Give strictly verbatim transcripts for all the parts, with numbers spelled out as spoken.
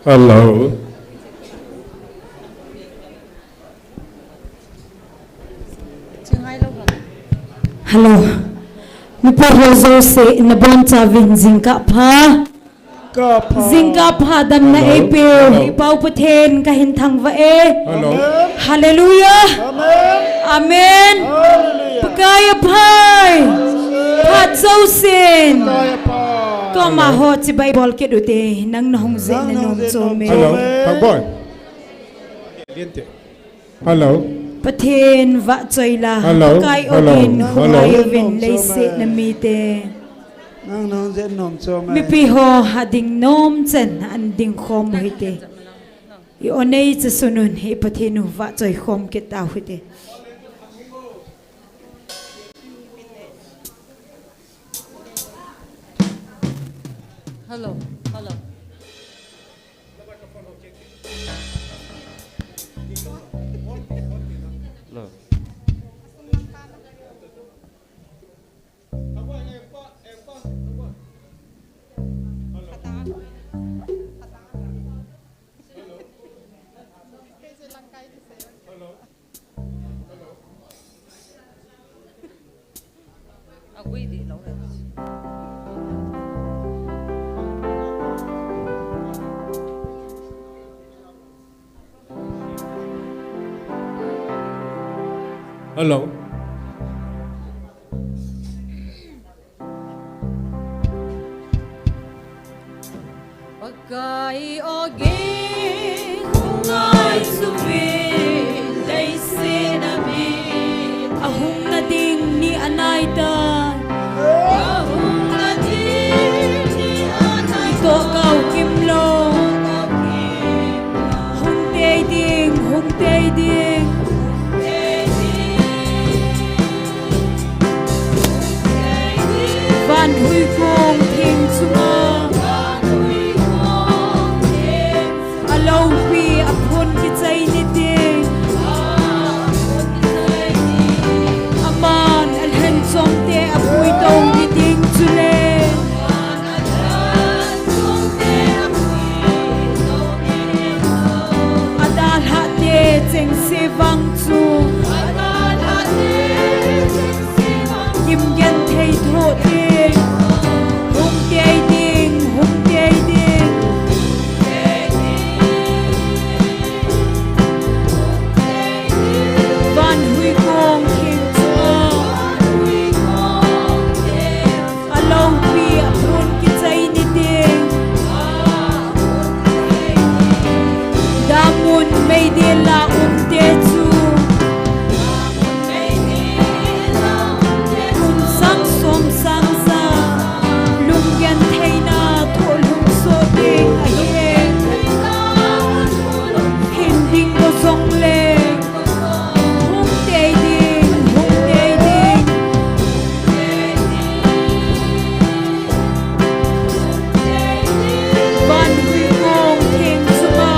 Hello. Hello. Mipi ho jouse nabonchauvin jingkah pha. Jingkah pha damna eipeu i Pau Pathen kahin thangvah e. Hallelujah. Amen. Pakai aphai. Phat jousen. Koma ho chibai bol kit ute, nang nahung jehna nom chom e. Hello. Pathen vahchoi la. Pakai o din hung ngai uvin leiset na mite. Mipi ho ading nom chan an ding khom u hite. I o neicha sunun i Pathen u vahchoi khom kit tau hite. Hello, hello. Hello. Pakai o gin hung ngai suvin leiset na mi. Ahung na ding ni anai ta. Ahung na ding ni anai ta. Toh kau kim lou. Hung tei ding, hung tei ding. Van huikong theng chunga. A loupi a phun kichai ni ding. Aman a lhenchomte a puitong ni ding chule. A dalhahte chengse vang chu. Kim genthei thoh ding. Hung tei ding, hung tei ding. Van huikong theng chunga. A loupi a phun kichai ni ding. Damun meidil a umte chu. Kum sang som sang sa. Lunggentheina thoh lhung soh ding ahi e. Hin ding go jong le. Hung tei ding, hung tei ding. Van huikong theng chunga.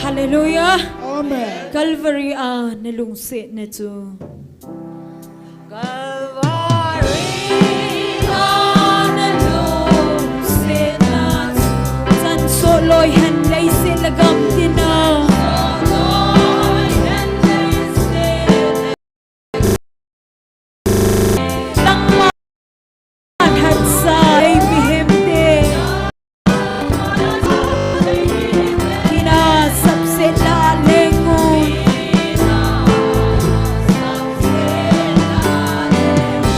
Hallelujah. Amen. Calvary a na lungsetna chu. Calvary a na lungsetna chu. Chan soh loi hen leiset le gam tina. Nangma lhatsa ei mihem te. Thina sapsetna leng un.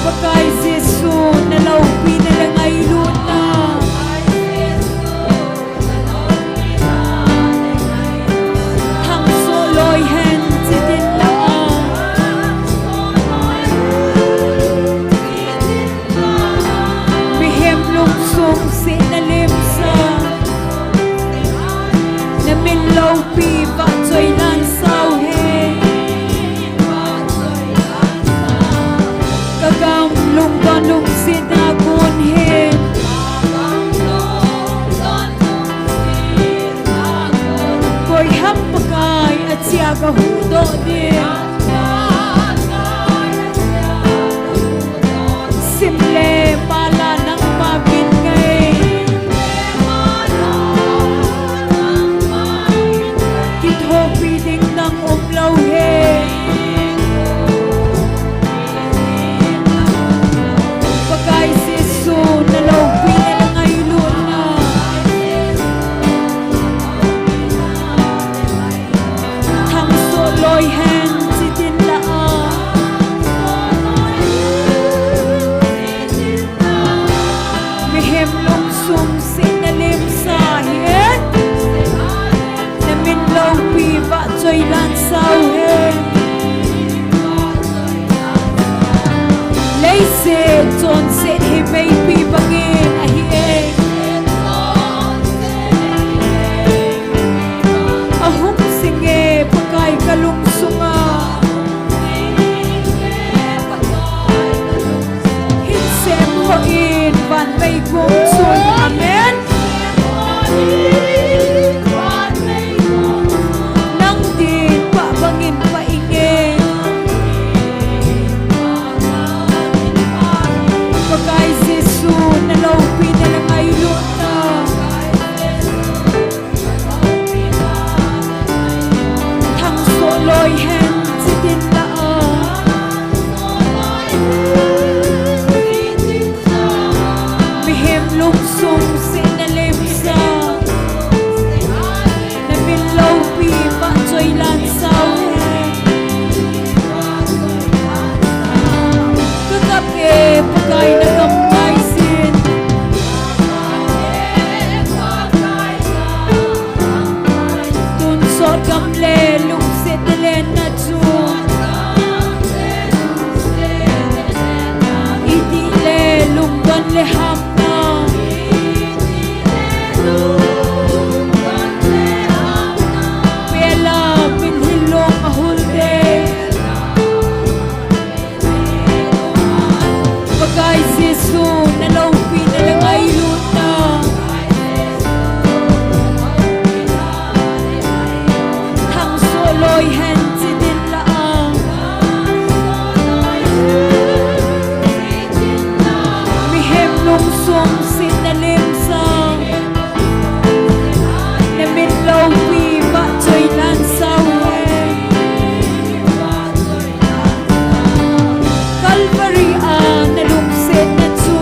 Pakai Jesu na loupina le ngailutna. Thangsoh loi hen chitin la a. Mihem lungsung seh na limsa. Na min loupi vahchoi lansau hen. Ka gam lungdon lungsetna gon hen. Koi ham Pakai achia ka huhdoh ding. Sim le mala nangma min ngai. Kithopi ding nang umlou hen. Pakai Jesu na loupina le ngailutna. Thangsoh loi hen chitin la a. Mihem lungsung seh na limsa hen. Na min loupi vahchoi lansau hen. Leiset chonset hi meipi bangin ahi e. Ahung singe Pakai ka lungsunga. Hin sem ho in van mei kum chun. Amen. Nang din pah bangin pah inge. Pakai Jesu na loupina le ngailutna. Thangsoh loi hen chitin la a. Mihem lungsung seh na limsa. Na min loupi vahchoi lansau hen. Ka kap e Pakai na gam ngai sin. Tun sot gam le lungset le na chu. Iti le lungdon le hamna. Pela min hilong ahul te. Pakai Jesu na loupina le ngailutna. Thangsoh loi hen chitin la a. Mihem lungsung seh na limsa. Na min loupi vahchoi lansau hen. Calvary a na lungsetna chu.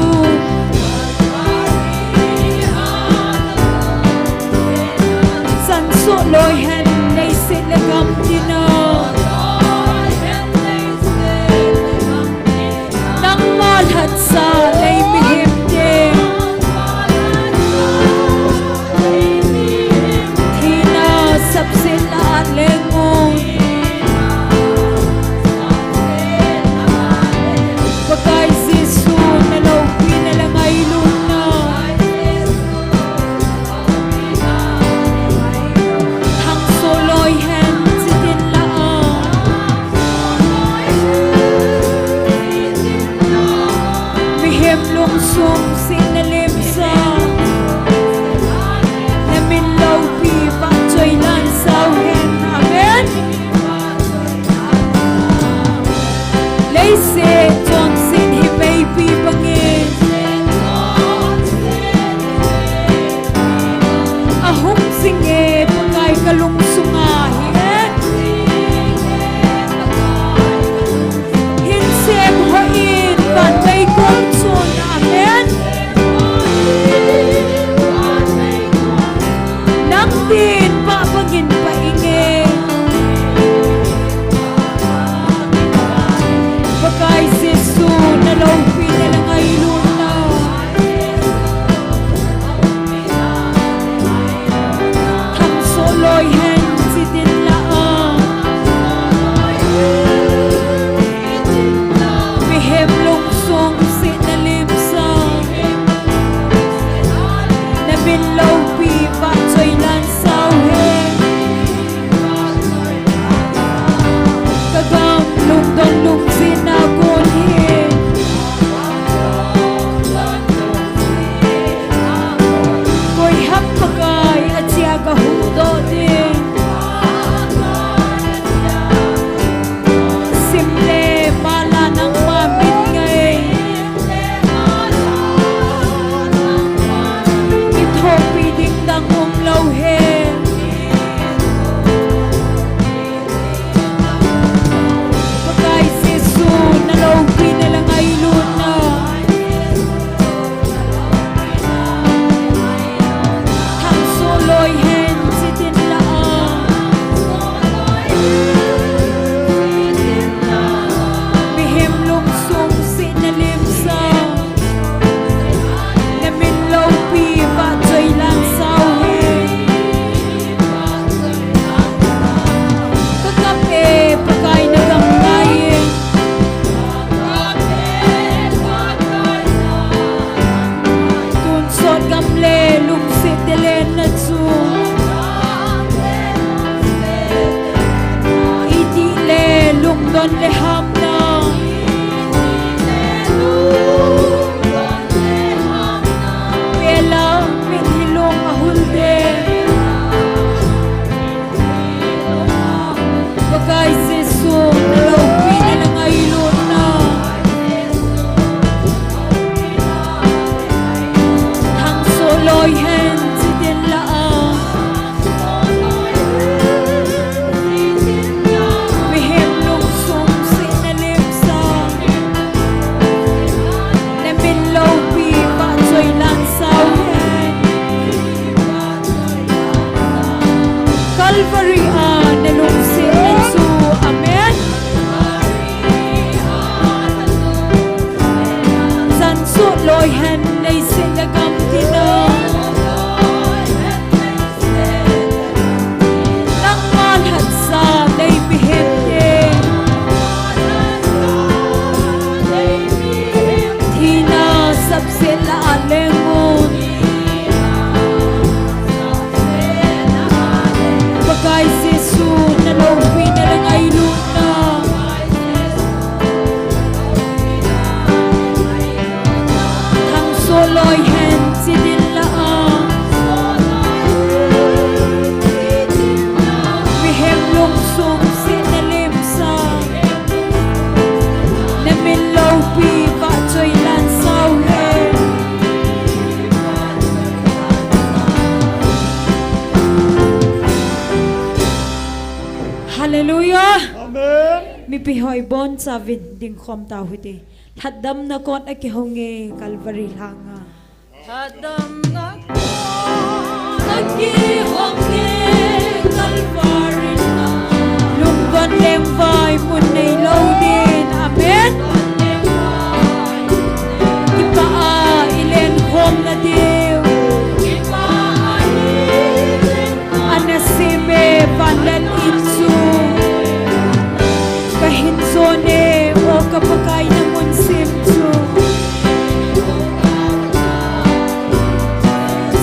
Chan soh loi hen leiset le gam tina. Nangma lhatsa lei mihem te. Thina sapsetna leng un. Pakai Jesu na loupina le ngailutna. Thangsoh loi hen chitin la a. Kalungsunga hi e. Hinsem hoi in, van meikong chun, amen. Nang din pah bangin pah inge. Pakai Jesu, na loupina le ngailutna. Thangsoh loi hen, chitin la a. Mihem lungsung sihna limsah. Na min loupi vahchoi lansau hen. Ka gam lungdon lungsetna kon hi. Koi ham Pakai achia ka huhdoh ding. Sim le mala nangma min ngai. Kithopi ding dang umlou hen. Pakai Jesu, na loupina le ngailutna. Thangsoh loi hen, chitin la a. Mihem lungsung sihna limsah. Na min loupi vahchoi lansau hen. Ka kap e, Pakai na gam ngai e. Tun sot gam le lungset delenna chu. Itih le lungdon le hamna. Pela mitlhi lung ahul de. Pakai Jesu, na loupina le ngailutna. Thangsoh loi hen, chitin la a. Mihem lungsung sihna limsah. Na min loupi vahchoi lansau hen. Calvary a na lungsetna chu, amen. Chan soh loi hen, leiset le gam tina. Nangma lhatsa nei mihem te. Thina sapset la a leng un. Pakai Jesu, na loupina le ngailutna. Thangsoh loi hen, chitin la a. Mihem lungsung sihna limsah. Na min loupi vahchoi lansau hen. Hallelujah. Amen. Mipi hoi bonchauvin dingkhom tau hite. Lhatdamna kon akihong e Calvary lhanga. Lhatdamna kon akihong e Calvary lhanga. Lungdon lengvai mun neilou din. Amen. Kipah a ilenkhomna diu. Ana sem e vanlal in chu. Kahin jon e, o ka Pakai na mun sem chu.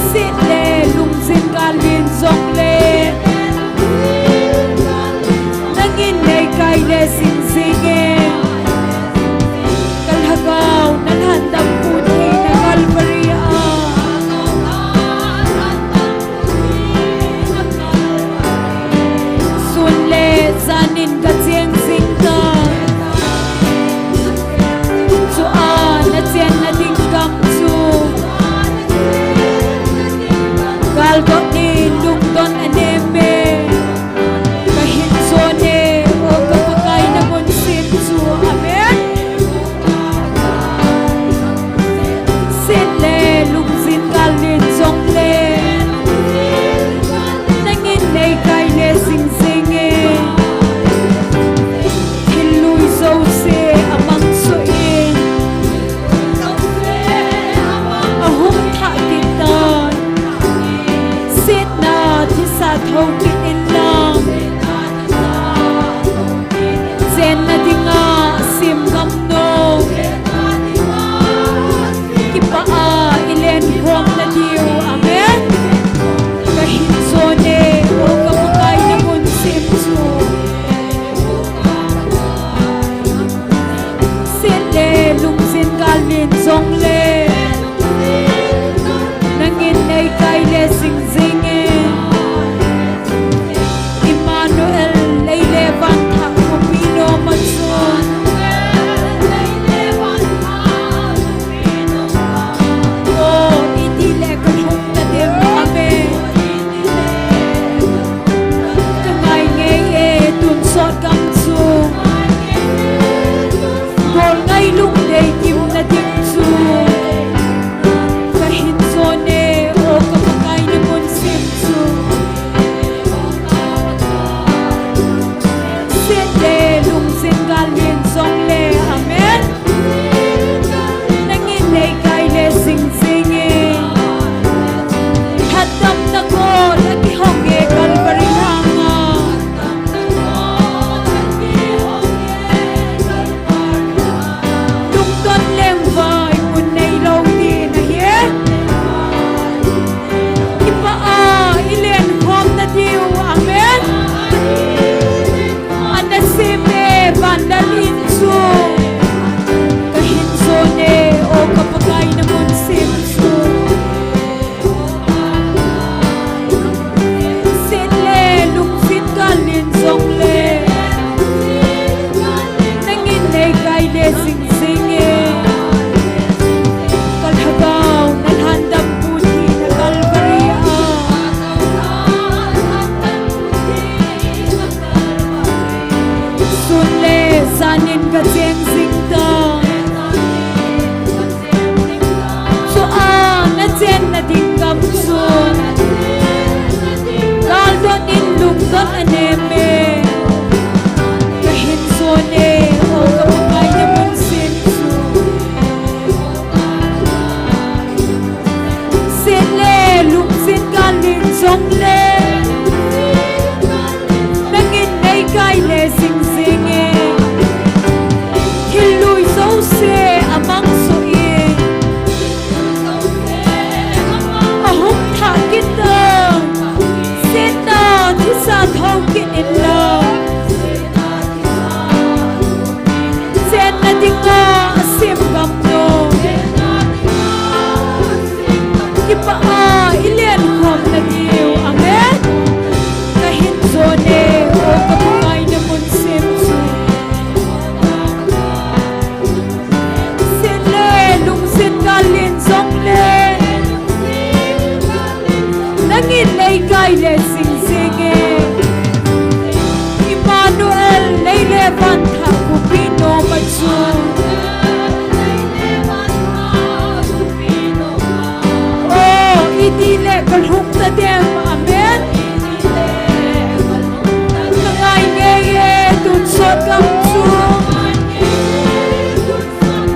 Set le lungjin gal in jongle. Nangin neikai le jing jing e. Ka lhagao na lhatdam put hi na Calvary a. Sun le jan in ka cheng jing ta. Chua na chenna ding gam chu. Gal got nin lungdon anem e. Tanin ka cheng jing ta. Chua na chenna ding gam chu galdot in lungdon anem e. Ka hin jon e, o ka Pakai na mun sem chu. Sien le lungset gal len jong le, nangin nei kai le jing jing e. Thil lui jouse amang suh in, ahung thah kit ta. Sien na thisa thou kit in la. Chenna dinga asem gam nom. Kipah a i len khom na diu. Amen. Ka hin jon e, o ka Pakai na mun sem chu. Sien le lungset gal len jong le, nangin nei kai le jing jing e. Emmanuel, lei le van thah khopi nom a chu. O, iti le ka lhung ta dem, amen. Ka ngai ngei e, tun sot gam chu.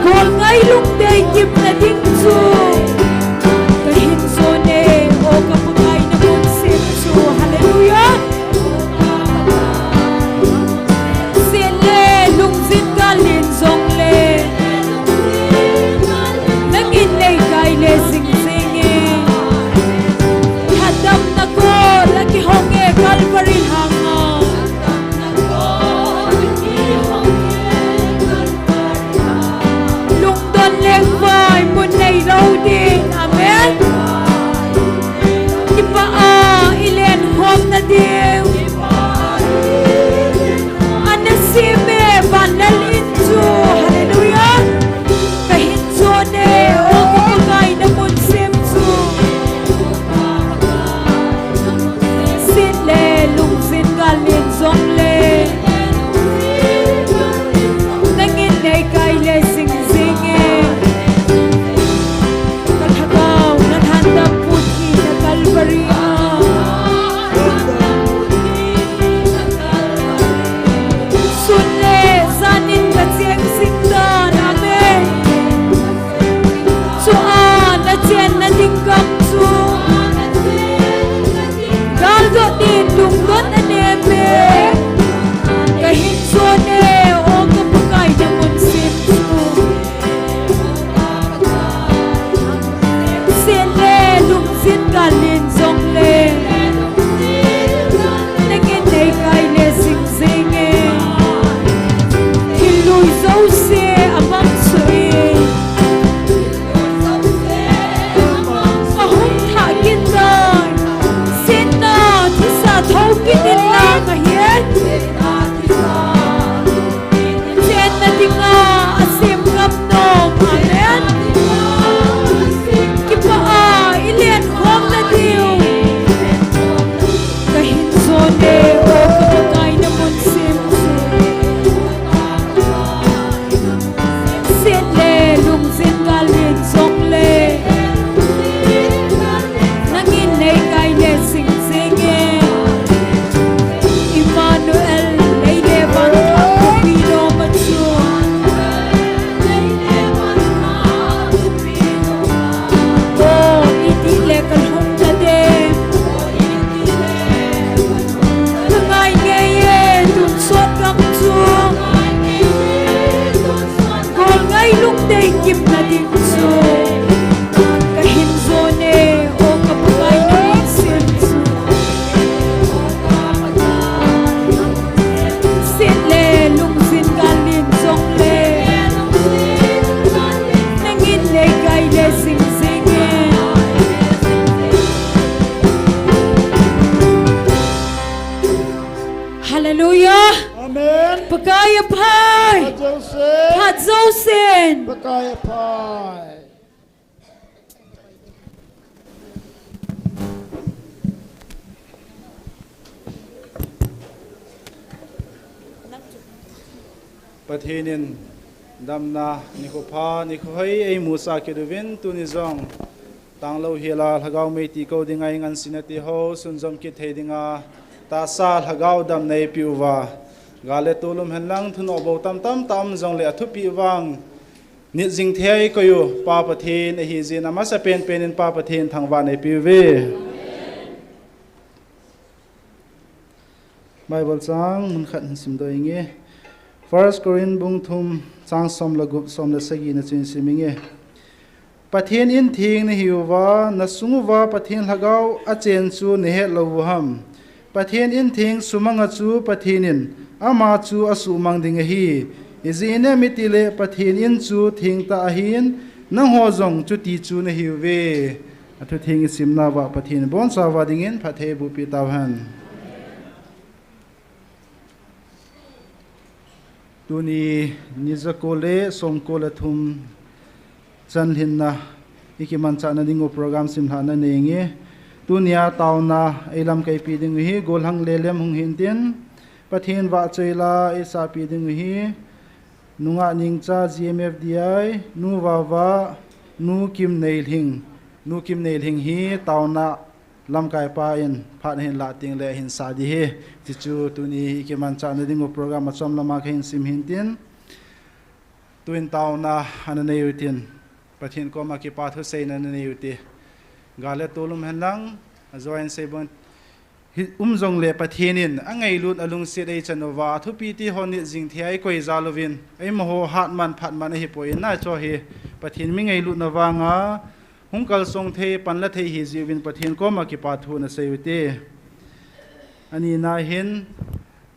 Gol ngai lungdei kipna ding chu. Ka hin jon e, o ka Pakai na mun sem chu. Hallelujah. Sien le lungset gal len jong le, nangin nei kai le jing jing e. Lhatdamna kol a kihong e Calvary lhang a. Lungdon lengvai mun nei lou din. Amen. Kipah a i len khom na diu. Ana sem e van lel in chu. Hallelujah. Ka hin jon e, o ka Pakai na mun sem chu. Sien le lungset gal len jong le, nangin nei kai le jing jing e. Ka lhagao na lhandam put hi na Calvary a. Sun le jan in ka cheng jing tan, amen. Chua na chenna ding gam chu. Galdot in lungdon anem e. Ka hin jon e, o ka Pakai na mun sem chu. Sien le lungset gal len jong le, nangin nei kai le jing jing e. Thil lui jouse amang suh in, ahung thah kit ta. Sien na thisa thou kit in la ka hin. Chenna dinga asem gam nom. Amen. Kipah a i len khom na diu. Ka hin jon e, o ka Pakai na mun sem chu. Sien le lungset gal len jong le, nangin nei kai le jing jing e. Emmanuel, lei le van thah khopi nom a chu. O, iti le ka lhung ta dem. Ka ngai ngei e, tun sot gam chu. Gol ngai lungdei kipna ding chu. Ka hin jon e, o ka Pakai na mun sem chu. Sien le lungset gal len jong le, nangin nei kai le jing jing e. Hallelujah. Amen. Pakai aphai. Phat jousen. Phat jousen. Pakai aphai. Pathen in damna nikho pha, nikho hoi eimusah kit uvin, tuni jong tanglou hela lhagao mei ti kou dinga eingansena ti ho sunjom kit thei dinga tahsa lhagao damna eipeh uva, gal le tol umhen lang thunoh bou tamtah um jongle athupi vang nit jing thei eikoi u Pa Pathen ahi jeh in amasapen pen in Pa Pathen thangvahna eipeh uve. Bible chang mun khat hin simdoh inge. First Corinth bung thum chang som le gup, som le sagi na chu hin sim inge. Pathen in theng nahi uva, nasung uva Pathen lhagao achen chu nahet lou u ham? Pathen in theng sumanga chu Pathen in ama chu asuhmang ding ahi. Ijeh inem itile Pathen in chu theng tah ahin, nangho jong chuti chu nahiuve. Athutheng isimna uva Pathen in abonchauva dingin phatthei eiboh peh tauhen. Tuni ni jako le somko le thum chanlhinna ikimanchahna dingu program simlhahna nei inge. Tunia taona eilamkaipi dingu hi, gollhang Lelem hung hintin, Pathen vahchoi la eisahpi dingu hi, Nungah Nengcha G M F D I, Nu Vava, Nu Kimneilhing, Nu Kimneilhing hi taona lamkaipa in phat ahin lah tengle ahin sah ding ahi. Tichu tuni ikimanchahna dingu program achom lama kahin sim hintin, tuin taona ana nei utin, Pathen koma kipa thuseina ana nei ute. Gal le tol umhen lang, ajoa in seibang hi um jongle Pathen in angailut alungset eichan uva, athupi ti ho nit jing thei a eikoi jal uvin, eimaho hatman phatman ahipoi, hichu hi Pathen mi ngailutna vanga hung kalsong thei, panla thei ahi jeh uvin Pathen koma kipa thu ana sei ute. Anina hin,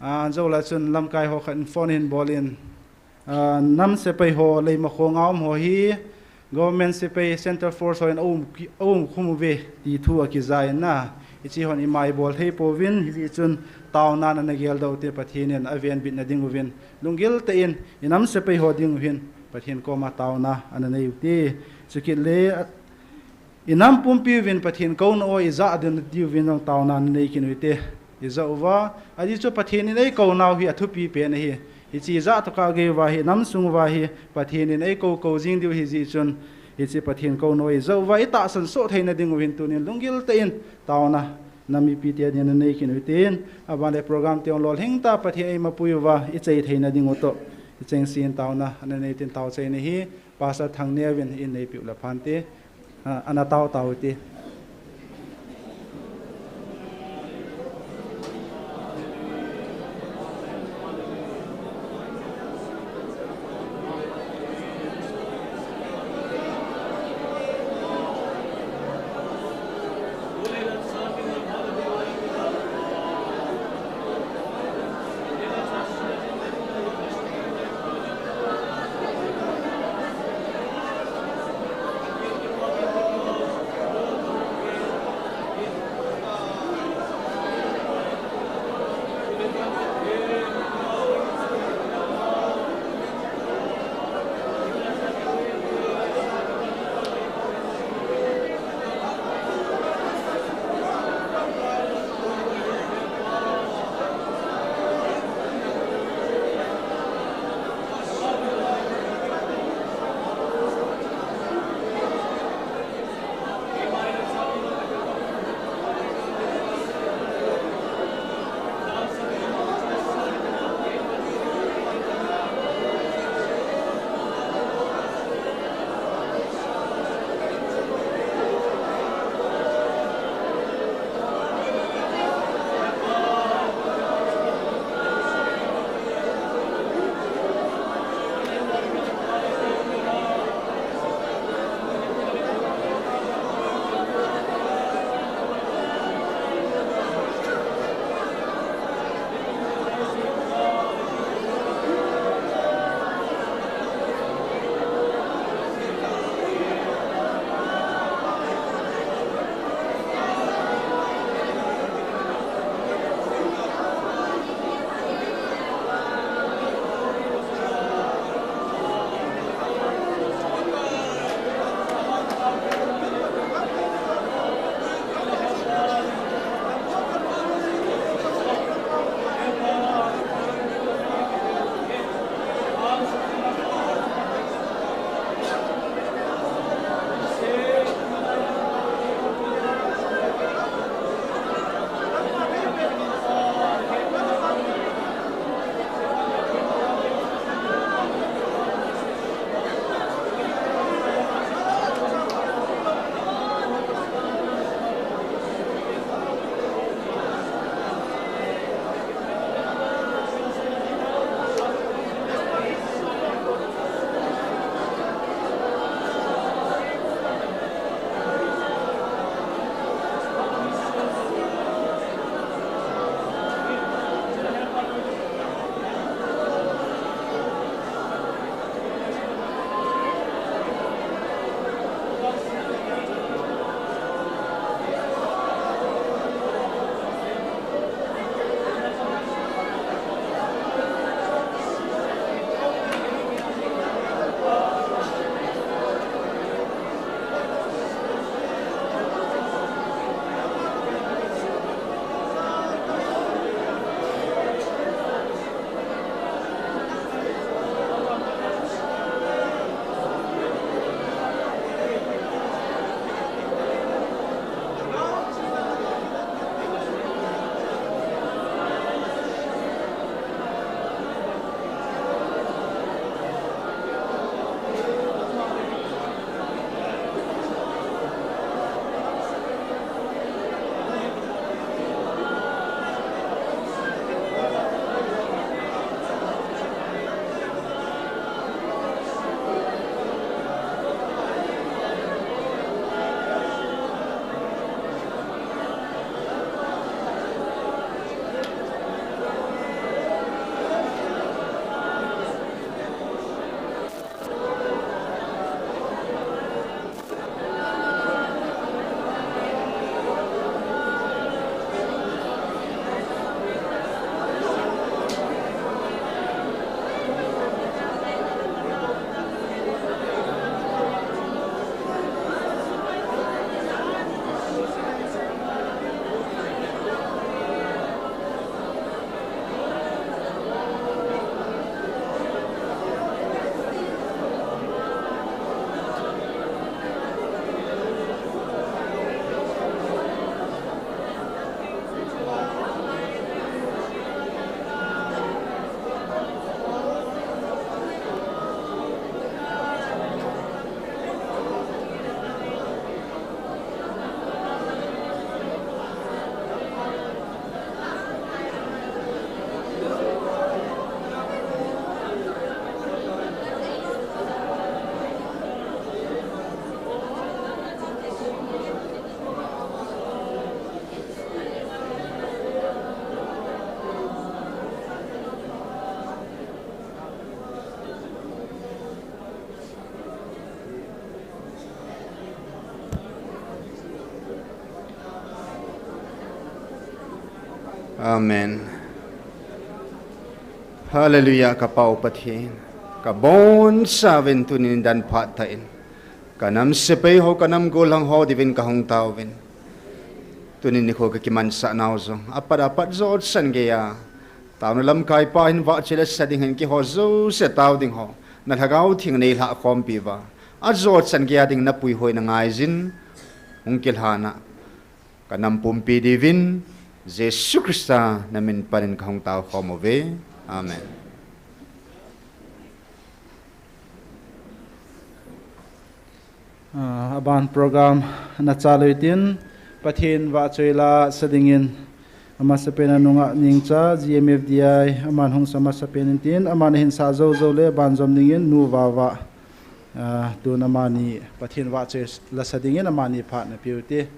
a, jou la chun lamkai ho khat in phone ahin bolin, a, nam sepai ho, Leimakhong a um ho hi Government sepai, Central Force ho in aum, aumkhum uve ti thu akijai in, hiche hon ima ibol thei pouvin, hijeh chun taona ana geldoh ute, Pathen in avenbitna dinguvin lunggil tah in inam sepai ho dingu hin Pathen koma taona ana nei ute. Chukit le, inam pumpi uvin Pathen kouna u ijah diu, diuvin jong taona ana nei kit ute. Ijah uva, ajeh chu Pathen in eikou nau hi athupi pen ahi. Hiche ijah tokah geiuva hi, inam sung uva hi Pathen in eikou kou jing diu ahi jeh chun, hiche Pathen kouna u ijah uva itahsan soh theina dingu hin tunin lunggil tah in taona nam mipite adin ana nei kit utin, aban le program te jong lolhing tah Pathen eimapui uva ichai theina dingu toh, ichengse in taona ana nei utin, taochaina hi Pastor Thangneo in eipeuvin aphante, a, ana tao tao ute. Amen. Hallelujah, ka Pa u Pathen. Ka bonchauvin tunin dan phat tah in, ka nam sepai ho, ka nam gollhang ho diuvin ka hung taovin. Tunin nikho ka kimansah nau jong apat apat jo chan geiya, taona lamkai pa hin vahchoi la sa ding hin keiho jouse tao ding ho, na Lhagao Theng nei lhah khompi uva, ajo chan geiya ding na puihoi na ngaijin hung kilhan a, ka nam pumpi diuvin Jesu Christa na min panin ka hung tao khom uve. Amen. Ah, aban program na chalui tin, Pathen vahchoi la sa dingin, amasapen a nungah Ningcha, G M F D I, aman hung sa masapen in tin, aman ahin sa jou jou le, banjom dingin, Nu Vava, ah, tun amani Pathen vahchoi la sa dingin, amani phat na peh u hite.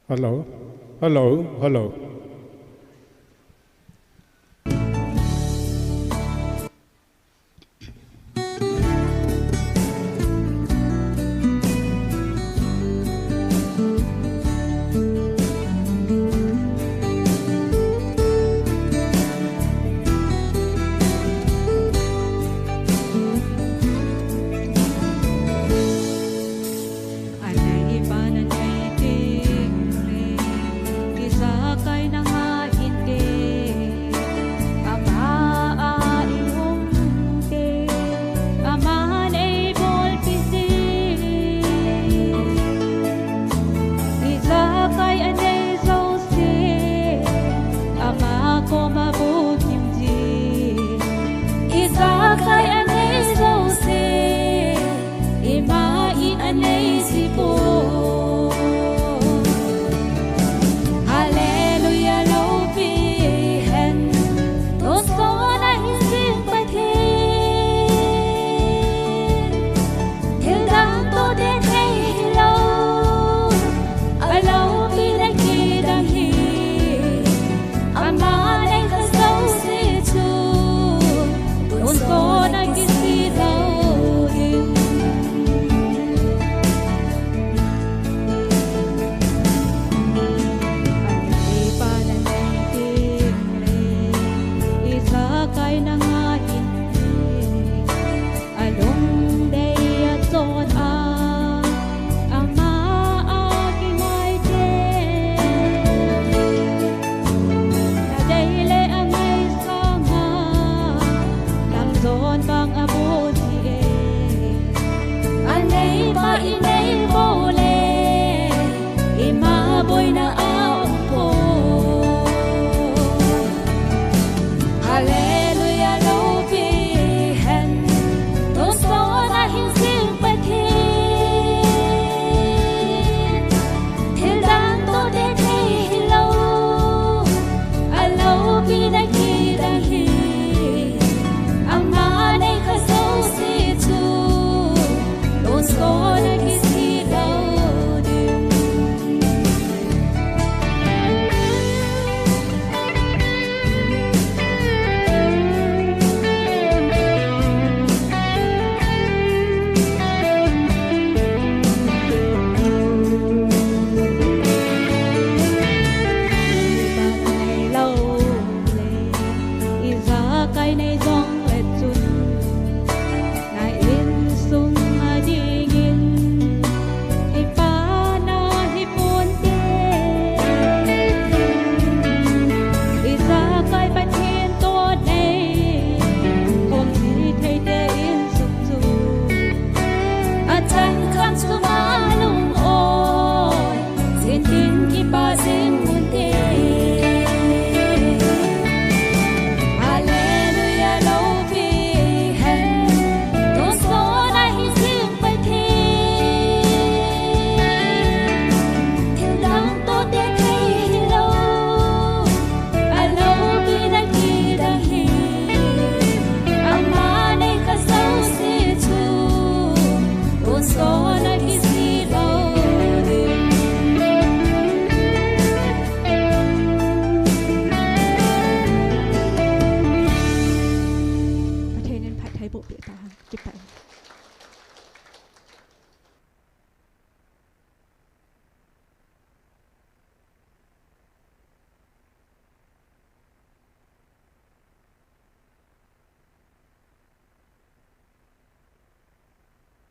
Hello. Hello. Hello. Ijakai anei jouse, ama koma bukimji. Ijakai anei jouse, ima in anei jipoi. Hallelujah, loupi hen, tosona hi jing Pathen. Thil dang toh te thei hilou, aloupi le kidang hi, ama nei kha jouse Son bang a bol hi e. A nei pa i nei bol e. Ima boina a um poi. Hallelujah, loupi hen. Tonsot a hinsing Pathen. Thil dang toh tethei hilou. A loupina kidang hi. Ama nei kha jouse chu. Tonsot a kisih lou ding. Ijakai nei jongle chun. Na insung a dingin, i pa na hi ponte. Ijakai Pathen toh nei, hom hi theite insung chu. A chan kham chu ma lung oi. Sin tin kipa sin mun te. Hallelujah, loupi hen. Tonsot a hinsing Pathen. Thil dang toh tethei hilou. A loupina kidang hi. Ama nei kha jouse chu. Tonsot a kisih lou ding. Pathen in phattheiboh peh tahen. Kipah e.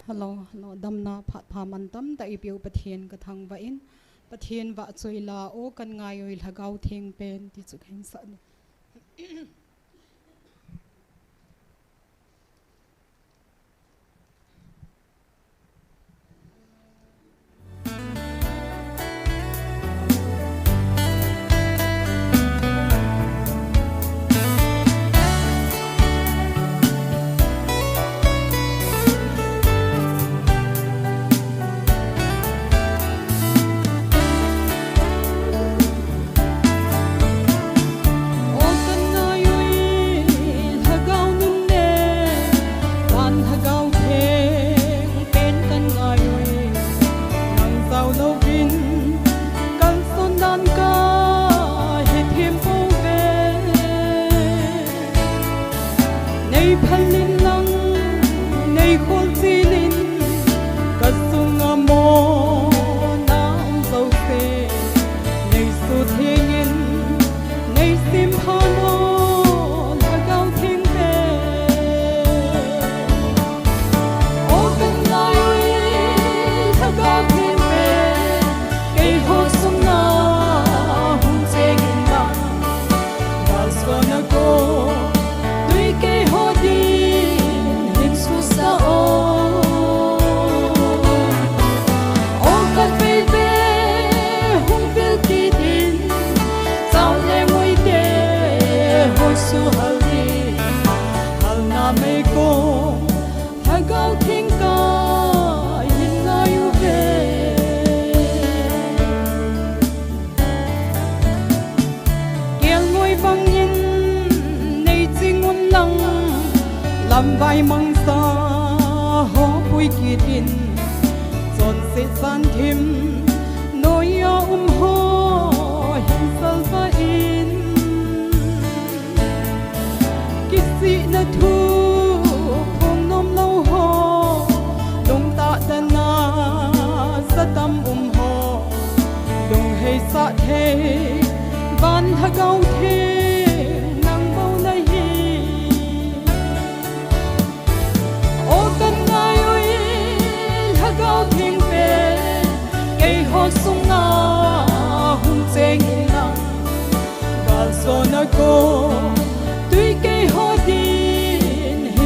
Hello, hello, damna phat pha man tamtah eipeu Pathen kathangvah in, Pathen vahchoi la, O Kan Ngai Oi Lhagao Theng Pen, ti chu kahin sah ding. O Kan Ngai Oi Lhagao Nun le, Van Lhagao Theng Pen kan ngai oi. Nang jao louvin kalson dan kahe them pouve. Nei phal in lang, nei khol chil in, kasunga mona um jouse. Nei sutheng in, nei simpha o, Lhagao Theng Pen. O Kan Ngai Oi Lhagao Theng Pen, keiho sunga hung cheng in lang, kalson a kona tui keiho din hin susah o. O khatvei vei hung vil kit in, chang le ngoi te ho suhal in, halna mei kong Lhagao Theng kahin ngai uve. Kelngoi bang in nei ching un lang, lamvai mangcha ho pui kit in, chonset santhim noiya um ho hin salvah in. Kisihna thu phong nom lou ho, lungtah dan a sa tam um ho, lunghei sah thei Van Lhagao Theng nang bou nahi. O Kan Ngai Oi Lhagao Theng Pen, keiho sunga hung cheng in lang, kalson a kona tui keiho din hi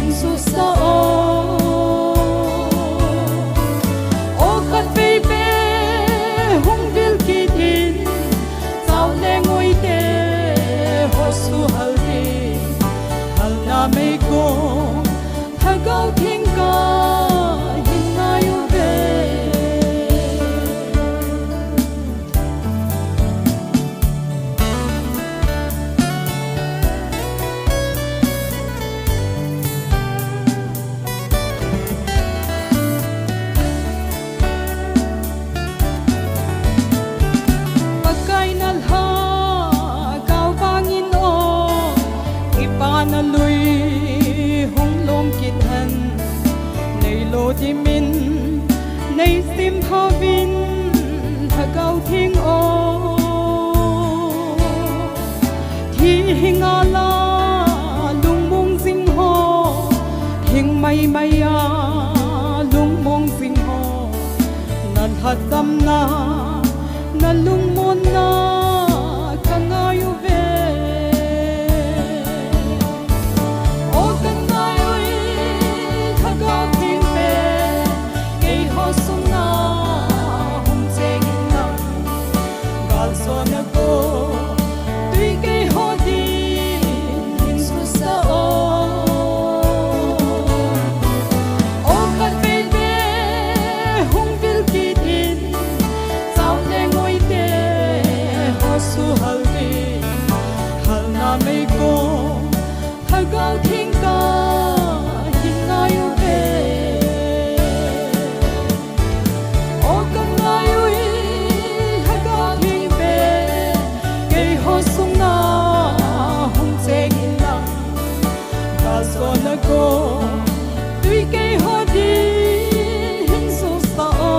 Ei sim hauvin, Lhagao Theng o, thi hi ngala lungmong jing ho, hing maimai a lungmong jing ho, na lhatsam na, na lungmon na ka ngai uve. O ka ngai uve, Lhagao Theng pen keiho sunga hung cheng in lang, gal sona ko tui keiho din hin susa o. O khatvei beh hung vil kit in, chao le ngoi te ho suhal in, halna meikong Lhagao Theng ka hin ngai uve. O ka ngai uve, Lhagao Theng pen keiho sunga hung cheng in lang, gal sona ko tui keiho din hin susa o.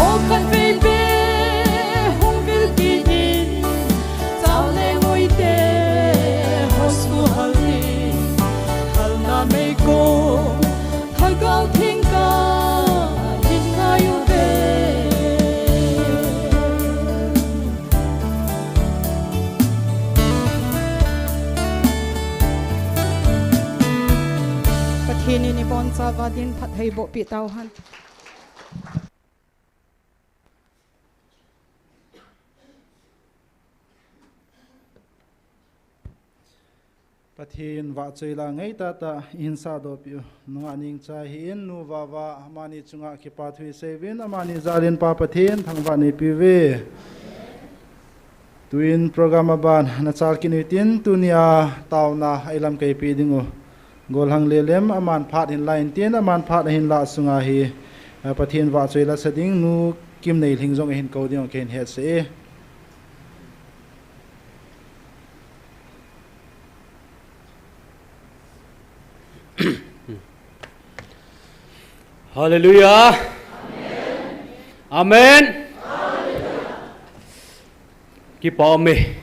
O khatvei beh hung vil kit in, chao le ngoi te ho suhal in, halna meikong Lhagao Theng ka hin ngai uve. Pathen in ibonchauva din phattheiboh peh tauhen. Pathen vahchoi la ngai tahtah ihin sahdoh peh u. Nungah Nengchai hi in, Nu Vava, amani chunga kipa thu isei uvin, amani jal in Pa Pathen thangvah neipeh uve. Tuin program aban nachal kit uhitin, tunia taona a ilamkai peh ding u Golhang Lelem, aman phat hin la intin, aman phat ahin lah sunga hi, eh, Pathen vahchoi la sa ding Nu Kimneilhing jong ahin kou ding u kahin hetsah e. Hallelujah. Amen. Kipa um e.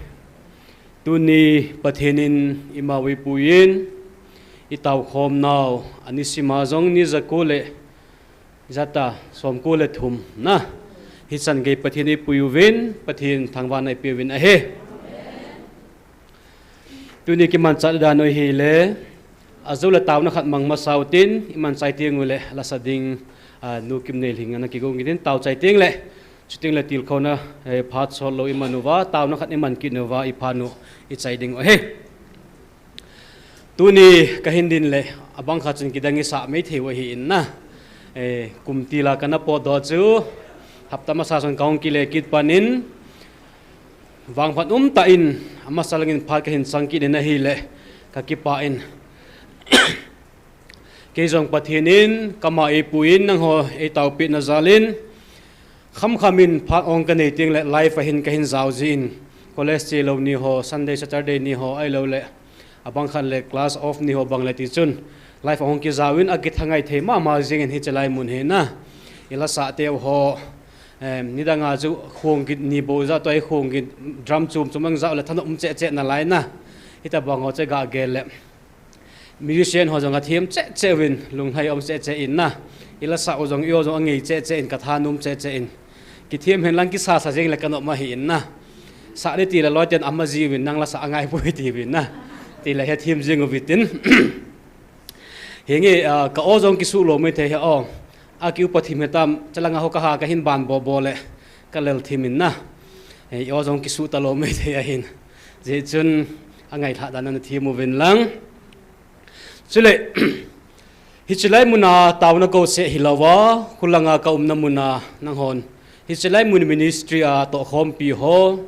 Tuni Pathen in ima vei puiyin, itao khom nau, ani sima jong ni jako le jata, som ko le thum na. Hichan gei Pathen eipui uvin, Pathen thangvahna eipeh uvin ahi. Tuni kimanchah dan u ahile, ajou le taona khat mang masa utin, iman chai teng ule, lasa ding, a, Nu Kimneilhing ana kigon kit in, tao chai teng le, chuteng le tilkhouna, eh, phat sot lou iman uva, taona khat iman kit uva, iphat u, ichai ding u ahi. Tuni kahin din le, abang khat chun kidang isah mai thei u ahi in na. Eh, kum til a kana potdoh chu, hapta masa chun kahung kile kit pan in, vangphat umtah in, amasa langin phat kahin chang kit in ahile, kakipah in. Kei jong Pathen in, kama eipui in, nangho eitaopeh na jal in, khamkham in phat ong kanei teng le live a hin kahin jao jin, college che lou ni ho, Sunday, Saturday ni ho, ahilou le, abang khat le class off ni ho bang le tichun, live a hung kijao in akithangai thei mama jing in hiche lai mun hi na. Ilasah teu ho, em, nidang a chu khong kit ni bou jao toh khong kit drum chom chom ang jao le thanop um cheh cheh nalai na. Hitabang ho chu ga gel le. Musician ho jong athem cheh cheh uvin, lunglhai um cheh cheh in na. Ilasah u jong, i-o jong angei cheh cheh in, kathanom cheh cheh in. Kithem hen lang kisa sa jeng le kanop ma hi in na. Sah le ti le loi ten ama ji uvin, nang lasah angai poi ti uvin na. Ti le hethem jeng uvitin. Hinge, ah, ka-o jong kisu lou mai thei he o. Akiupa thim hetam, chalanga ho kaha kahin ban bobo le. Kalel thim in na. Eh, i-o jong kisu talou mai thei ahin. Jeh chun angailhah dan a nathem uvin lang. Chule, hiche lai muna taona kouseh hilouva, khulanga kaumna muna nanghon. Hiche lai mun ministry a tohkhompi ho,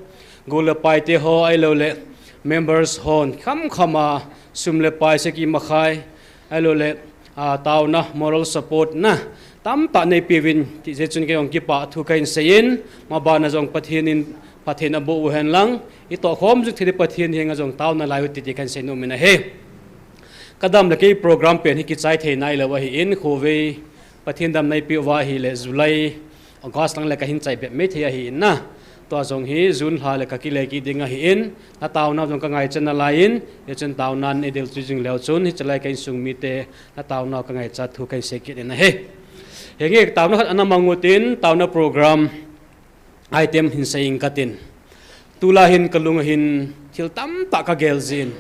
gol le paite ho, ahilou le members hon, khamkham a sum le pai seki makhai, ahilou le, a, taona moral support na, tamtah neipeuvin, tijeh chun kei jong kipah thu kahin seiyin, mabana jong Pathen in, Pathen aboh uhen lang, itohkhom jing thei Pathen henga jong taona lai u titi kahin seinom in ahi. Kadam le kei program pen hi kichai thei nailou ahin, khovei Pathen dam neipeh uva ahile July, August lang le kahin chai bep mai thei ahin na. Tua jong hi June lha le kakile kit ding ahin, na taonau jong kangaichat nalaiyin, hichun taona nei del chu jing leu chun, hichelai ka insung mite, na taonau kangaichat thu kahin sei kit in ahi. Henge taona khat ana mang utin, taona program item hin sei inge katin. Tulai hin kalung ahin thil tamtah kagel jin.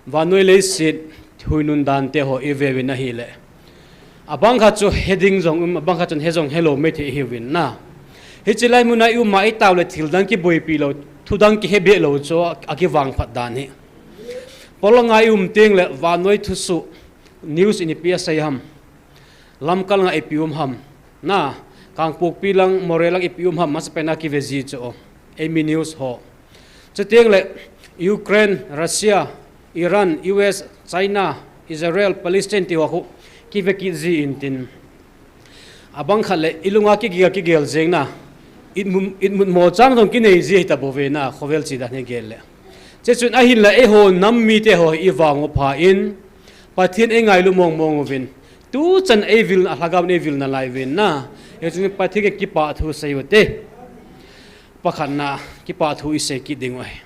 Vannoi leiset huinun dante ho iveuvin ahile, abang khat chu he ding jong um, abang khat chun he jong helou mai thei ihiuvin na. Hichelai muna i um a itao le thil dang kiboipi lou, thu dang kihe be lou chu akivangphat dan hi. Polanga i um teng le vannoi thusoh, news in ipi asei ham. Lamkal nga ipi um ham. Na, Kangpokpi lang, Moreh lang ipi um ham, masapen a kive ji chu o. Eimi news ho. Chuteng le Ukraine, Russia, Iran, U S, China, Israel, Palestine ti ho khu kive kit ji intin. Abang khat le ilunga kigel kigel jeng na. Itmut, itmut mo chang jong kinei ji hita bouve na, khovel chi dan hi gel le. Hichun ahinla eiho nam mite ho ivang u pha in, Pathen eingailu mong mong uvin. Tuchan eivil, alhagaovin eivil nalai uvin na. Hichun Pathen kipah thu sei ute. Pakhatna, kipah thu isei kit ding u ahi.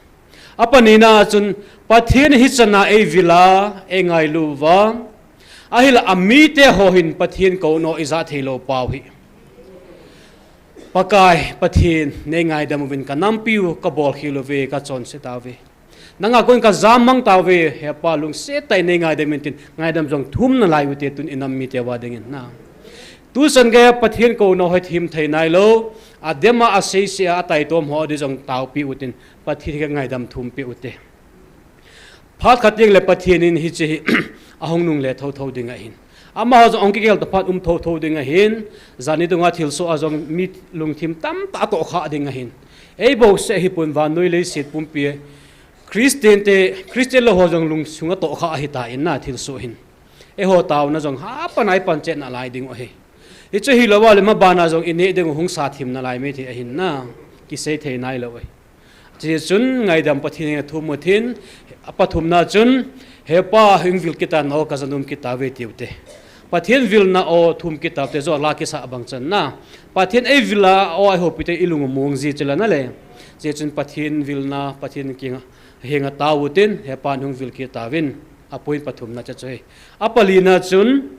Apanina chun Pathen hichan a eivil a, eingailu uva. Ahinla amite ho hin Pathen kouna ija theilou pau hi. Pakai, Pathen, neingaidam uvin kanampiu kabolkhel uve, kachonse tauve. Nanga kon kajam mang tauve, Hepa lungset tah in neingaidam in tin, ngaidam jong thum nalai ute tun inam mite uva dingin na. Tuchan geiya Pathen kouna hi thim thei nailou, adem a, aseise a, ataitom ho adin jong taopi utin, Pathen hi kangaidam thum peh ute. Phat khat teng le Pathen in hiche hi ahung nungle thotho ding ahin. Amaho jong ahung kigel ta phat um thotho ding ahin. Jani dunga thilsoh a jong mi lungthim tamtah atohkhah ding ahin. Eibouseh hipon vannoi leiset pumpi Christian te, Christian lou ho jong lungsung atohkhah ahitan na thilsoh hin. Eiho taona jong hapan a ipan chet nalai ding u ahi. Hichu hilou a le maban a jong ineh ding u hung sa thim nalai mai thei ahin na. Kisei thei nailou ahi. Hichun ngaidam Pathen henga thum utin, apathumna chun, Hepa hung vil kit tan o kajanom kit tauve tiu te. Pathen vilna o thum kit taute jo la kisa bang chan na. Pathen eivil a o eiho pite ilung u mong ji chula na le. Hichun Pathen vilna, Pathen kinga, henga tao utin, Hepa hung vil kit tauvin, apoint pathumna chu chu hi. Apalina chun,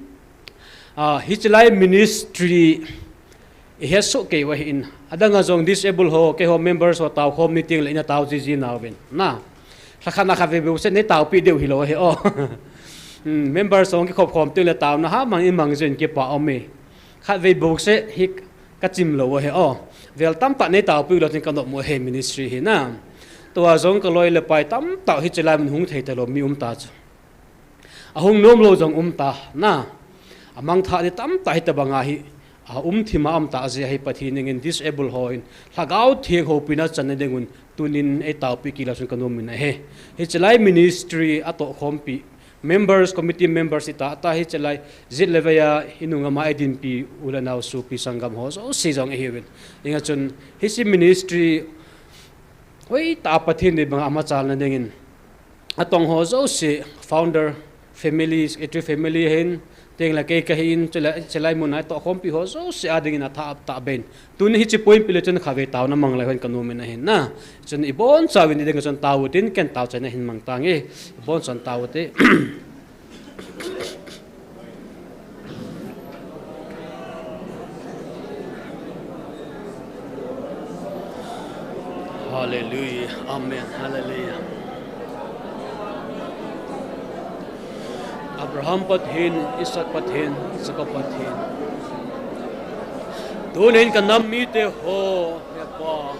Ah, hichelai ministry ihet soh kei u ahin. Adang a jong disable ho, keiho members ho taokhom ni teng le ina tao jiji nauvin. Na. Lhakhat na khatvei bouseh nei taopi diu hilou ahi o. Hmm, members ho kikhop khom teng le taona hamang imang jin kipah um e. Khatvei bouseh hi kachim lou ahi o. Vel tamtah nei taopi lou tin kanop u ahi ministry hi na. Tua jong kaloi le pai tamtah hichelai mun hung thei talou mi um ta chu. Ahung nomlou jong um ta na. Amangthah ni tamtah hita banga hi. Aum thima aum ta jeh a hi Pathen in disable ho in. Lhagao Theng houpina channa dingun tunin eitaopi kit lou chun kanom in ahi. Hichelai ministry atohkhompi. Members, committee members ita ta hichelai. Jet le veiya inung ama eidinpi u le nao sopi sanggam ho jouse jong ihiuvin. Inga chun hiche ministry hoitah a Pathen in banga amachalna dingin. Atong ho jouse, founder, family, secretary family hin, teng le kei kahin, chule, hichelai mun a tohkhompi ho jouse a dingin athah tah ben. Tuni hiche point pi le chun khatvei taona mang le hen kanom in ahin na. Chun ibonchauvin iding chun tao utin, ken taochaina hin mang tange. Ibonchauvin tao ute. Hallelujah. Amen. Hallelujah. Abraham Pathen, Isaac Pathen, Jacob Pathen. Tunin kanam mite ho, Hepa.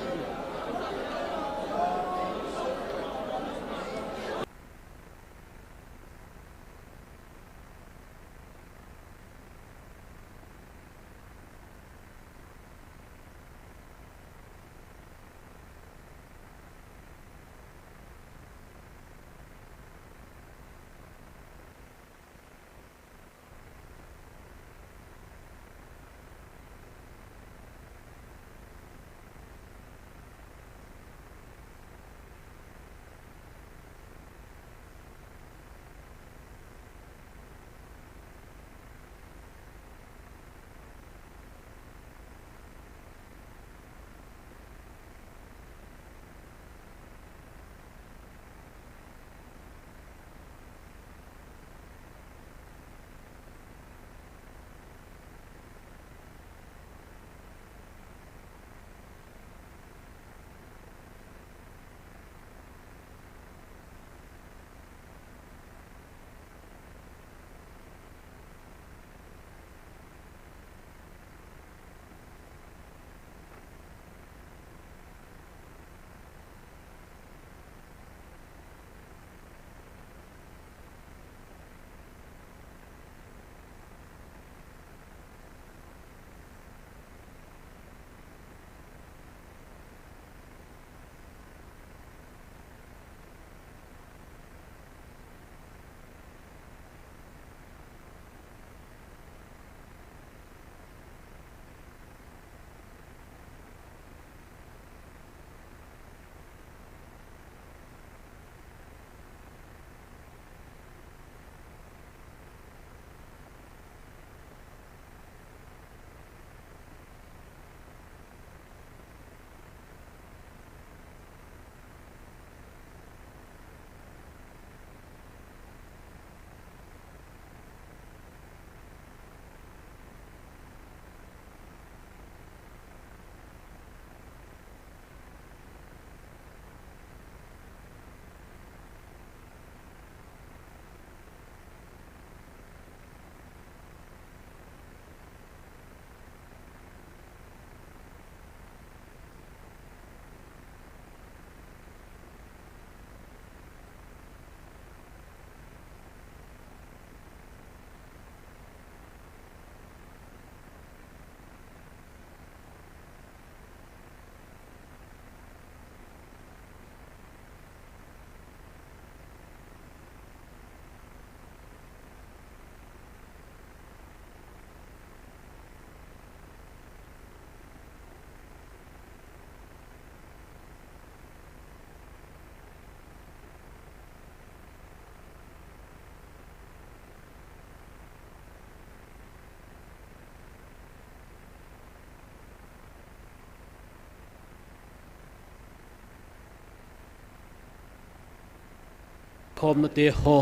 khomna te ho.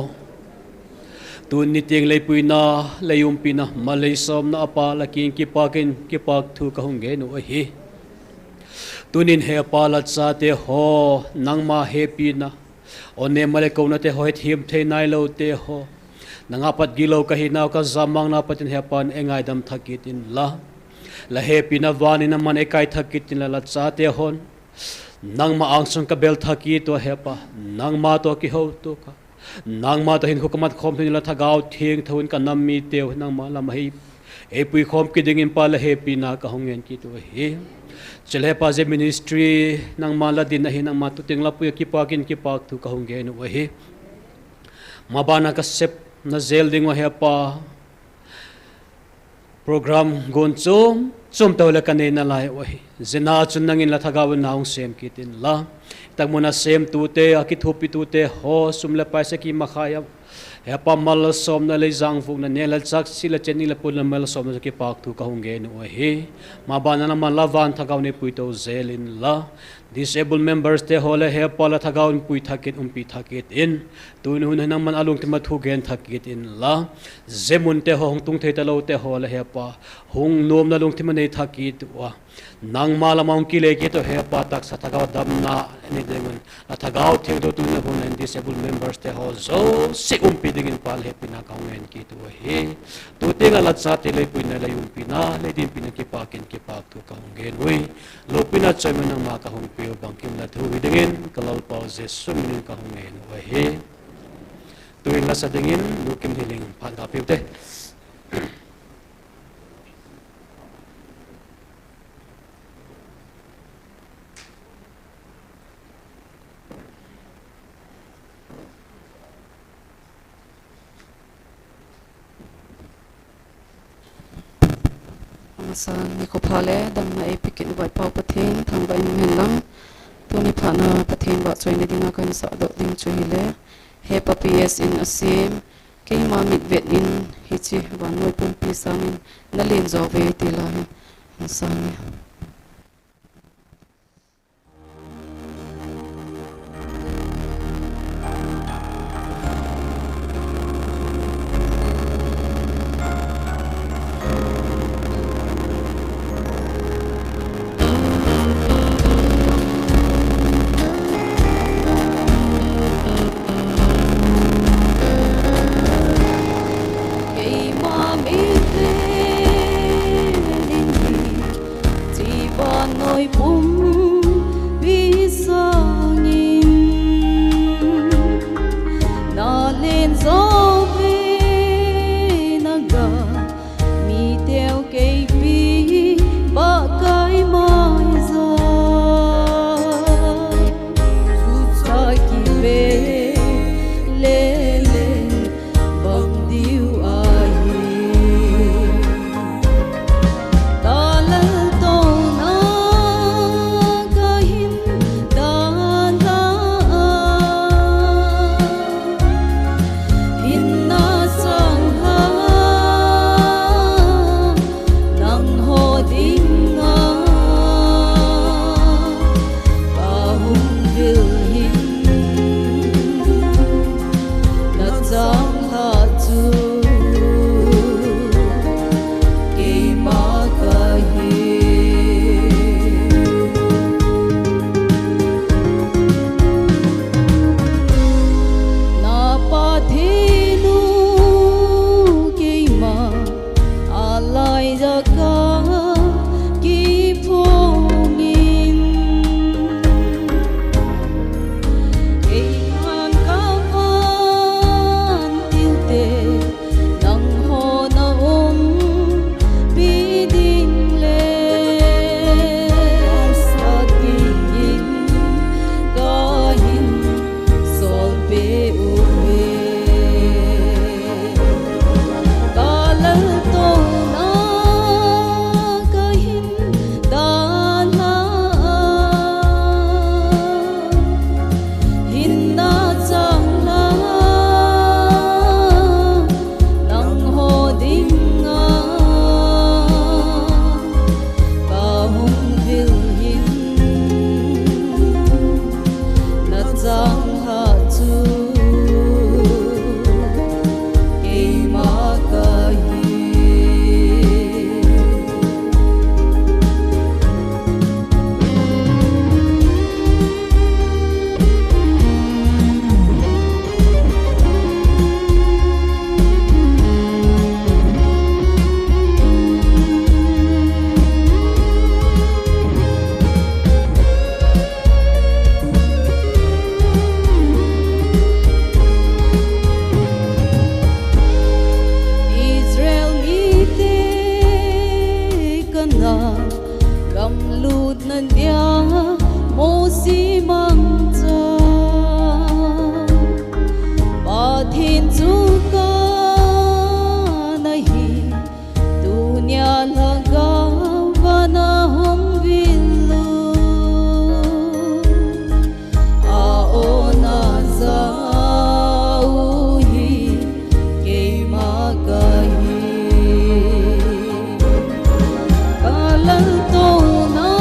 Tuni teng leipuina, leiumpina, malei somna a Pa la kin kipakin, kipak thu kahung gen u ahi. Tunin He Pa la chate ho, nangma hepina, o ne male kouna te ho, hethem thei nailou te ho. Nanga pat gilou kahinau kajamang nau patin He Pa in eingaidam thakit in la. La hepina vanin aman eikai thakit in la, la chate hon. Nangma angsung kabel thakit tua He Pa, nangma tua kihoutoh ka. Nangma tua hin khu kamat khom thun la Lhagao Theng thou in kanam mi teu, nangma lam ahi. Eipui khom kit dingin Pa la hepina kahung ngen kit u ahi. Chule He Pa je ministry, nangma la din ahi, nangma tu teng la pui kipakin kipak thu kahung gen u ahi. Mabana kasep na jel ding u He Pa. Program gon chom, chom tau le kanei nalai u ahi. Jena chun nangin la Lhagao in nahung sem kit in la. Tangmuna sem tute, akithupi tute ho, sum le paisa kimakhai a. He Pa malsomna le jangvukna ne la chaksi le cheni le pun le malsomna kipak thu kahung gen u ahi. Mabana nangma la van Lhagao in eipui tou jel in la. Disabled members te ho le He Pa la Lhagao in pui thakit, umpi thakit in. Tuni hun hin nangman alungthim a thu gen thakit in la. Jemun te ho, hung tung thei talou te ho le He Pa. Hung nomna lungthim a nei thakit u a. Nangma lama hung kile kit u He Pa, taksa Lhagao damna nei ding un. La Lhagao Theng thou tuni hun hin disabled members te ho jouse umpi dingin Pa la hepina kahung ngen kit u ahi. Tu teng la la chate leipuina, leiumpina, leidinpina kipakin kipak thu kahung gen u ahi. Loupina choimang nangma kahung peh u bangkim la thu hi dingin, ka Lalpau Jesu minin kahung ngen u ahi. Tuin la sa dingin, Lukim Hiling phat ga peh u te. Amasan nikho pha le damna eipeh kit u Vaipau Pathen, thangvah in um hen lang. Tuni phat na Pathen vahchoina dinga kahin sahdoh ding chu hile, He Pa P S in asem, keima mitvet in hiche vannoi pumpi sangin nalen jo uve ti la hi. Amasan e. Keima mitvet in hiche vannoi pumpi sangin nalen jo uve, naga mi teu keipi Pakai mai ja. Sucha kipe lele bang diu ahi. Talal tona kahin dan la a, hin Chuka nahi, tunia lhagao vana hung vil u. A-ona jao hi keima kahi. Ka laltouna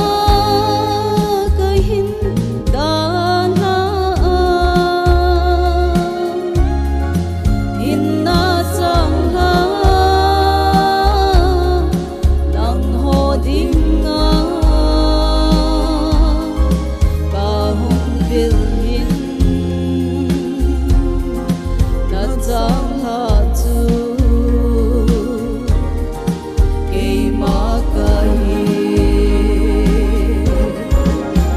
kahin dalha a, hinna changlha nangho dinga kahung vil hin. Na changlha chu keima kahi.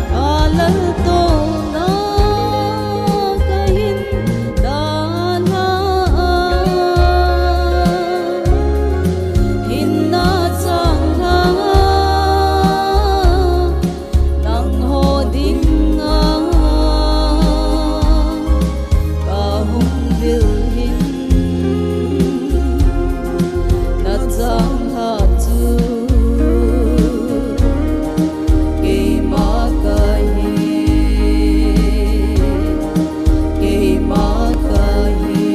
Ka laltouna kahin dalha a, hinna changlha nangho dinga kahung vil hin. Na changlha chu keima kahi, keima kahi.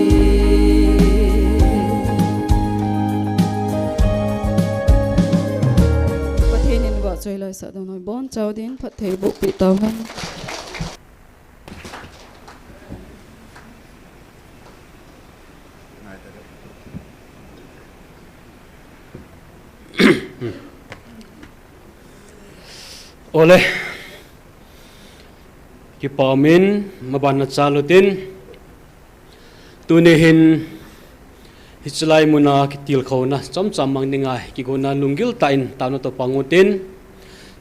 Pathen in vahchoi laisah ding noi, bonchau din phatthei bohpeh tauhen. Ole. Kipah umin, mabanna chal utin. Tuni hin hiche lai muna kitilkhouna chomcha mang dinga kigotna lunggil tah in taona toh pang utin.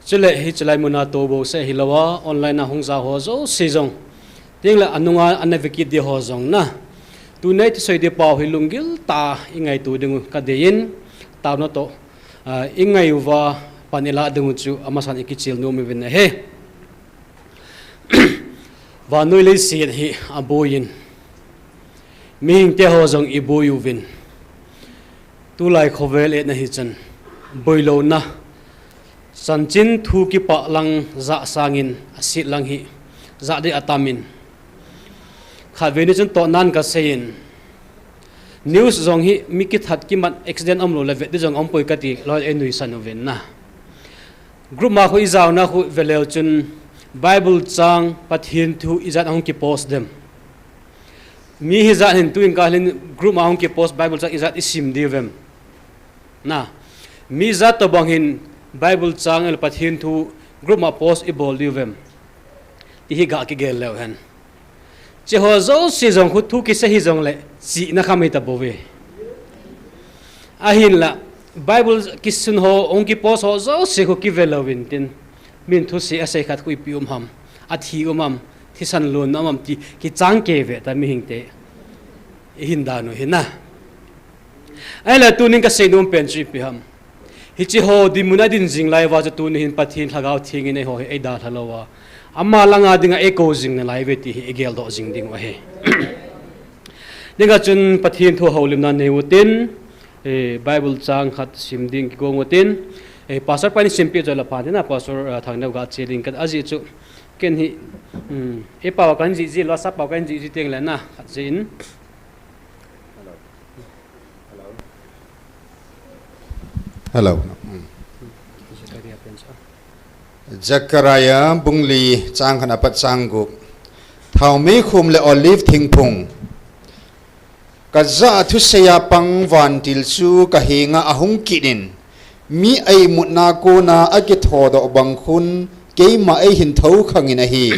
Chule hiche lai muna tou bouseh hilou a, online a hung ja ho jouse jong, tengle anunga ana ve kit ding ho jong na, tuni a i thusei ding pau hi lunggil tah a i ngaito ding u kadei in, taona toh, ah, i ngai uva pan i lah ding u chu amasan i kichil nom uvin ahi. Vannoi leiset hi aboiyin, mihingte ho jong i boi uvin, tulai khovel etna hi chun boilouna, chanchin thu kipah lang jah sangin aset lang hi jah ding atam in, khatvei ni chun tohnan kasei in, news jong hi mi kithat kimat accident umlou le vet ding jong aumpoi kati loi ei nuisan uvin na. Group ma khu i jaona khu ve leu chun Bible chang, Pathen thu ijat ahung kipost dem? Mi hijat hin tuin kal hin group ma hung kipost Bible chang ijat i sim diu vem? Na, mi ijat tobang hin Bible chang le Pathen thu group ma post i bol diu vem? Ti hi ga kigel leu hen. Hiche ho jouse jong khu thu kisei hijongle chihna kham hita bouve. Ahinla Bible kisun ho, hung kipost ho jouse khu kive louvin tin, min thusei asei khat khu ipi um ham, athi um am, thisan lonna um am ti kichang kei ve ta mihingte. I hin dan u hi na. Ahile tunin kasei nom pen chu ipi ham. Hiche ho dinmun a din jing lai uva chu tuni hin Pathen Lhagao Theng in eiho hi eidalha lou a, ama langa dinga eikou jing nalai uve ti hi igeldoh jing ding u ahi. Dinga chun Pathen thu houlimna nei utin, eh, Bible chang khat sim ding kigong utin, eh, Pastor pa in simpeh chu la pha ding na, Pastor, eh, Thangneo ga che ding kati ajeh chu, ken hi, um, eipao kahin jih jih lou a, sappao kahin jih jih tengle na, khat jeh in. Hello. Hello. Zechariah bung li chang khat apat chang gup. Thaomei khum le olive thingphung. Kajah a thusei a pang vantil chu kahenga ahung kit in, mi eimutna kona akithodoh bang khun keima eihin thoukhang in ahi.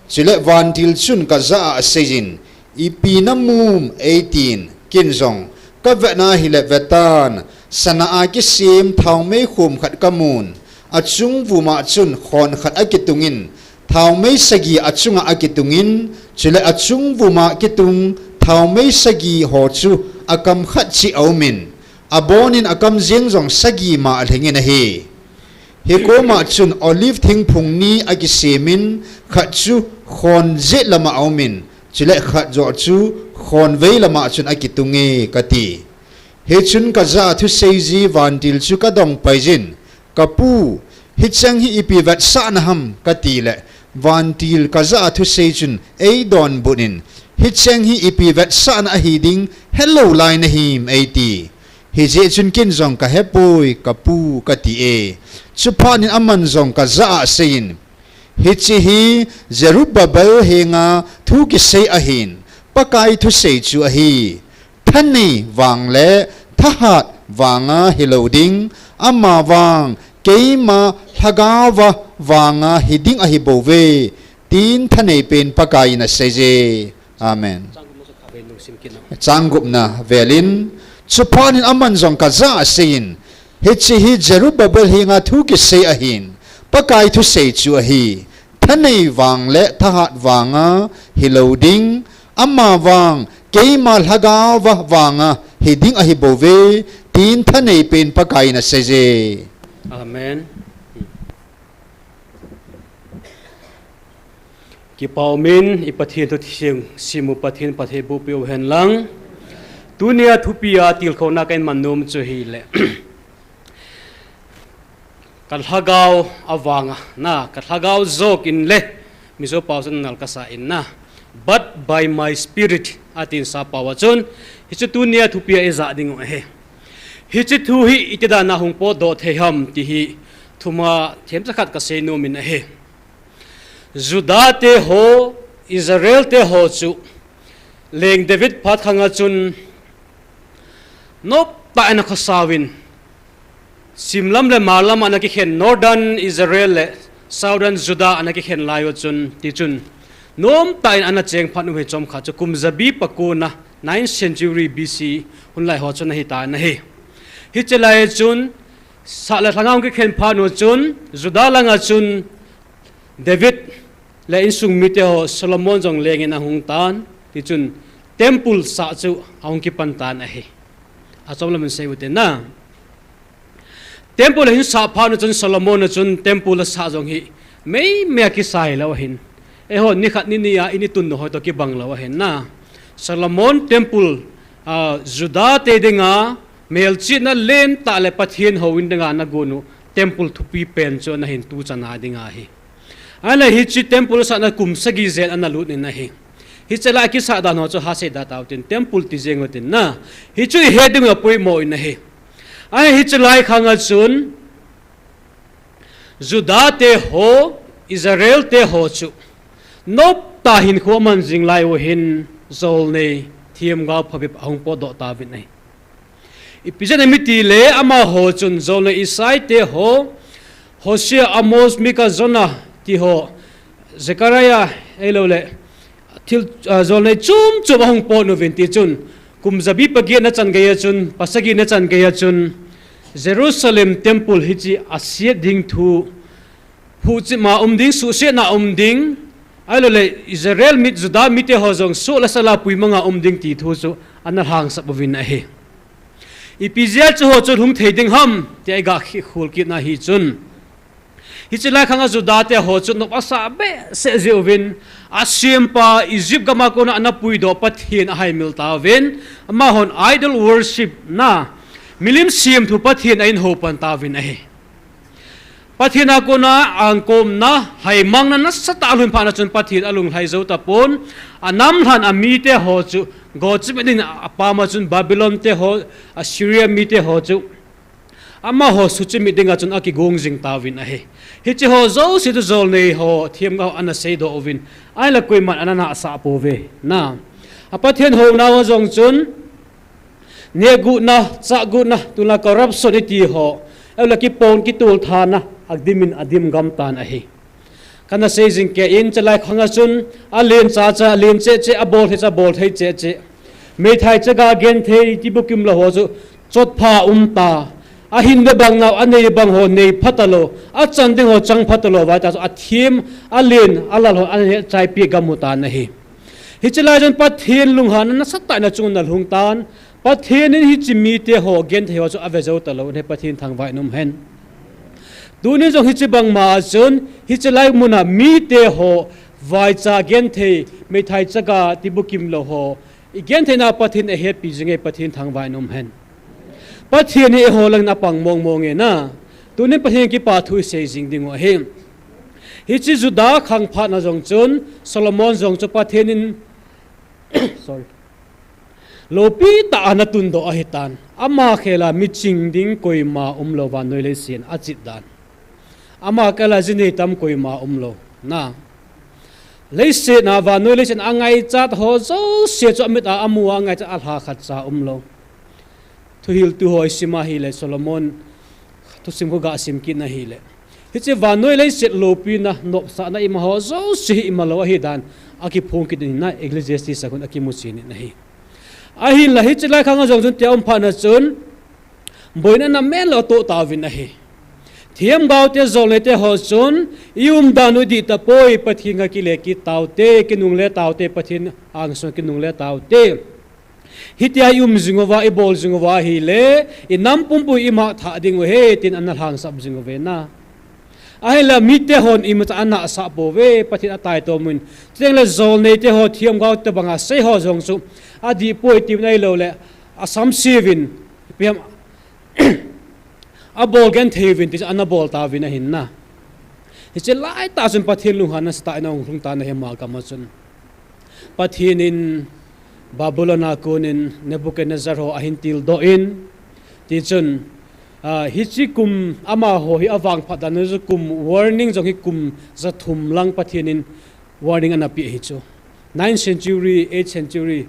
Chule vantil chun kajah a aseiyin, Ipi namum, eitin, ken jong, kavetna hile vetan, sana a kisem thaomei khum khat kamun, achung vuma chun khon khat akitungin, thaomei sagi achunga akitungin, chule achung vuma kitung thaomei sagi ho chu akam khat cheh aumin, abonin akam jeng jong sagi ma alhingin ahi. Hikoma chun olive thingphung ni akisemin, khat chu khon jet lama aumin, chule khat joh chu khonvei lama chun akitunge, kati. Hichun kajah a thusei ji vantil chu kadong paijin, Kapu, hicheng hi ipi vetsahna ham, katile, vantil kajah a thusei chun eidonbut in, hicheng hi ipi vetsahna ahi ding helou lai nahim, eiti. Hijeh chun ken jong kahepoi, Kapu, kati e. Chuphat in aman jong kajah a aseiyin, Hiche hi Zerubbabel henga thu kisei ahin, Pakai thusei chu ahi. Thanei vang le thahat vanga hilou ding, amavang keima lhagaova vanga hiding ahibouve, tin thanei pen Pakai in aseije. Amen. Chang gupna velin, chuphat in aman jong kajah a aseiyin, Hiche hi Zerubbabel henga thu kisei ahin, Pakai thusei chu ahi. Thanei vang le thahat vanga hilou ding, amavang keima lhagaova vanga hiding ahibouve, tin thanei pen Pakai in aseije. Amen. Kipah umin, i Pathen thu thusei simu Pathen phattheiboh peh uhen lang. Tunia thupia tilkhouna kahin man nom chu hile, kalhagao avanga, na, kalhagao joh in le, Mizo pao chun nal kasah in na, but by my spirit, atin sappao a chun, hichu tunia thupia ijah dingu ahi. Hiche thu hi iti dana hung potdoh thei ham ti hi, thuma themcha khat kasei nom in ahi. Juda te ho, Israel te ho chu, Leng David phat khanga chun, noptah in akhosauvin, simlam le marlam ana kikhen, Northern Israel le Southern Judah ana kikhen lai u chun, tichun, nomtah in ana cheng phat u hi chomkhat chu kum jabi pakona, ninth century B C, hun lai ho chun ahitan ahi. Hiche lai chun, sah le lhanga hung kikhen phat u chun, Judah langa chun, David le insung mite ho Solomon jong lengin ahung tan, tichun temple sah chu ahung kipan tan ahi. Achom lamin sei ute na. Temple ahin sah phat u chun Solomon a chun temple asah jong hi meimei a kisai lou ahin. Eiho nikhat nini a ini tun u ho toh kibang lou ahin na. Solomon temple, ah, Judah te dinga melchihna lentah le Pathen houin dinga ana gon u temple thupi pen chu ana hin tu chana dinga ahi. Ahile hiche temple sahna kum sagi jen ana lut in ahi. Hiche lai kisah dan ho chu hasei da tautin temple ti jeng utin na. Hichu ihet dingu apoimo in ahi. Ahile hiche lai khanga chun Judah te ho, Israel te ho chu noptah hinkho aman jing lai u hin jolnei themgao phabep ahung potdoh tauvin ahi. Ipi jeh inem itile amaho chun jolnei Isai te ho, Hosea, Amos, Mika, Jonah ti ho, Zechariah, ahiloule thil, ah, jolnei chom chom ahung pot uvin tichun, kum jabi paget na chan geiya chun, pasagi na chan geiya chun, Jerusalem temple hiche aset ding thu, huhchima um ding, suhsetna um ding, ahiloule Israel mi, Judah mite ho jong soh le sala puimanga um ding ti thu chu ana lhangsap uvin ahi. Ipi jeh a chu ho chu lhung thei ding ham tia iga khol kitna hi chun, hiche lai khanga Judah te ho chu nop asah behseh jeh uvin, asempa Egypt gama kona ana puidoh Pathen ahaimil tauvin, amahon idol worship na, milim semthu Pathen ahin houpan tauvin ahi. Pathen a kona angkomna, lhaimangna nasatah alhun phat na chun Pathen alunglhai jou tapon, anamlhan amite ho chu gochimit in apam a chun Babylon te ho, Assyria mite ho chu amaho suchimit dinga chun akigong jing tauvin ahi. Hiche ho jouse chu jolnei ho themgao ana seidoh uvin, ahile koiman ana nahsah pouve na. A Pathen hounau a jong chun nehgutna, chahgutna, tulai corruption iti ho, ahiloule kipon kitol thana adim in adim gam tan ahi. Kana sei jing kei in, hiche lai khanga chun alen chacha alen cheh cheh, abol thei cha bol thei cheh cheh, meithai chaga genthei ti bukim lou ho chu chotpha um ta, ahin bebang nau anei bang ho nei phatalou, achan ding ho chang phatalou, vaitah chu athem, alen, alal ho ana neh chaipi gam u tan ahi. Hiche lai chun Pathen lunghanna nasatah in achunga ana lhung tan, Pathen in hiche mite ho genthei ho chu ave jou talou ahi, Pathen thangvah in umhen. Tuni jong hiche bangma a chun hiche lai muna mite ho vaicha genthei, meithai chaga ti bukim lou ho, I gentheina Pathen eihetpi jing e, Pathen thangvah in umhen. Pathen hi eiho langin apang mongmong e na. Tunin Pathen kipa thu isei jing ding u ahi. Hiche Judah khangphatna jong chun Solomon jong chu Pathen in sorry, lopi tah a ana tundoh ahitan. Ama khel a miching ding koima umlou vannoi leiset a achit dan. Ama khel a jinei tam koima umlou. Na. Leiset a vannoi leiset a angaichat ho jouse chu amit a amu a angaichat a lha khatcha umlou. Thuhiltu ho isim a ahile Solomon thusim khu gasim kit na ahile. Hiche vannoi leiset lopina nopsahna ima ho jouse hi imalou ahidan akiphong kit in na Ecclesiastes a khun akimuchen in ahi. Ahinla hiche lai khang a jong chun tia um phat na chun boina na melou atoh tauvin ahi. Themgao te jolnei te ho chun i umdan u dih tapoi, Pathen a kile kit taute, kinungle taute, Pathen angsunga kinungle taute. Hitia i um jing uva, i bol jing uva ahile, i nam pumpum i mangthah ding u ahi, tin ana lhangsap jing uve na. Ahinla mite hon imacha ana sah pouve, Pathen ataitom uvin. Chuteng le jolnei te ho, themgao te banga sei ho jong chu adih poi tiuvin ahilou le, asamse uvin, ipi ham, abol genthei uvin, ti chu ana bol tauvin ahin na. Hiche lai tah chun Pathen lunghanna sah tah in ahung lhung tan ahi ama gam a chun. Pathen in Babylon a konin Nebuchadnezzar ho ahin tildoh in, tichun, ah, hiche kum amaho hi avangphat dan a chu kum warning jong hi kum jathum lang Pathen in warning ana pe ahi chu. Ninth century, eighth century,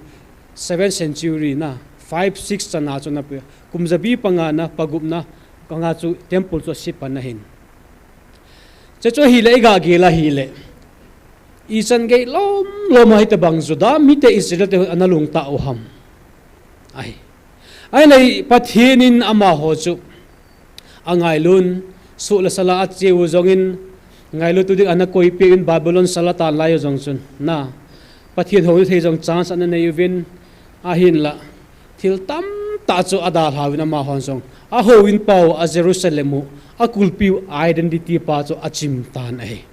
seventh century na, five, six chan a chu ana pe. Kum jabi panga na, pagupna, panga chu temple chu asepan ahin. Chuche chu ahile i gah gel ahile, ichan gei lom lom a hitobang Judah mite Israel te ana lungtah u ham. Ahi. Ahile Pathen in amaho chu angailun, soh le sal a acheu jongin, ngailut u ding ana koipeh uvin Babylon sal atan lai u jong chun. Na, Pathen hou thei jong chance ana nei uvin, ahinla. Thil tamtah chu adalha uvin amahon jong. Ahouin pau a Jerusalem u, akulpiu identity pa chu achim tan ahi.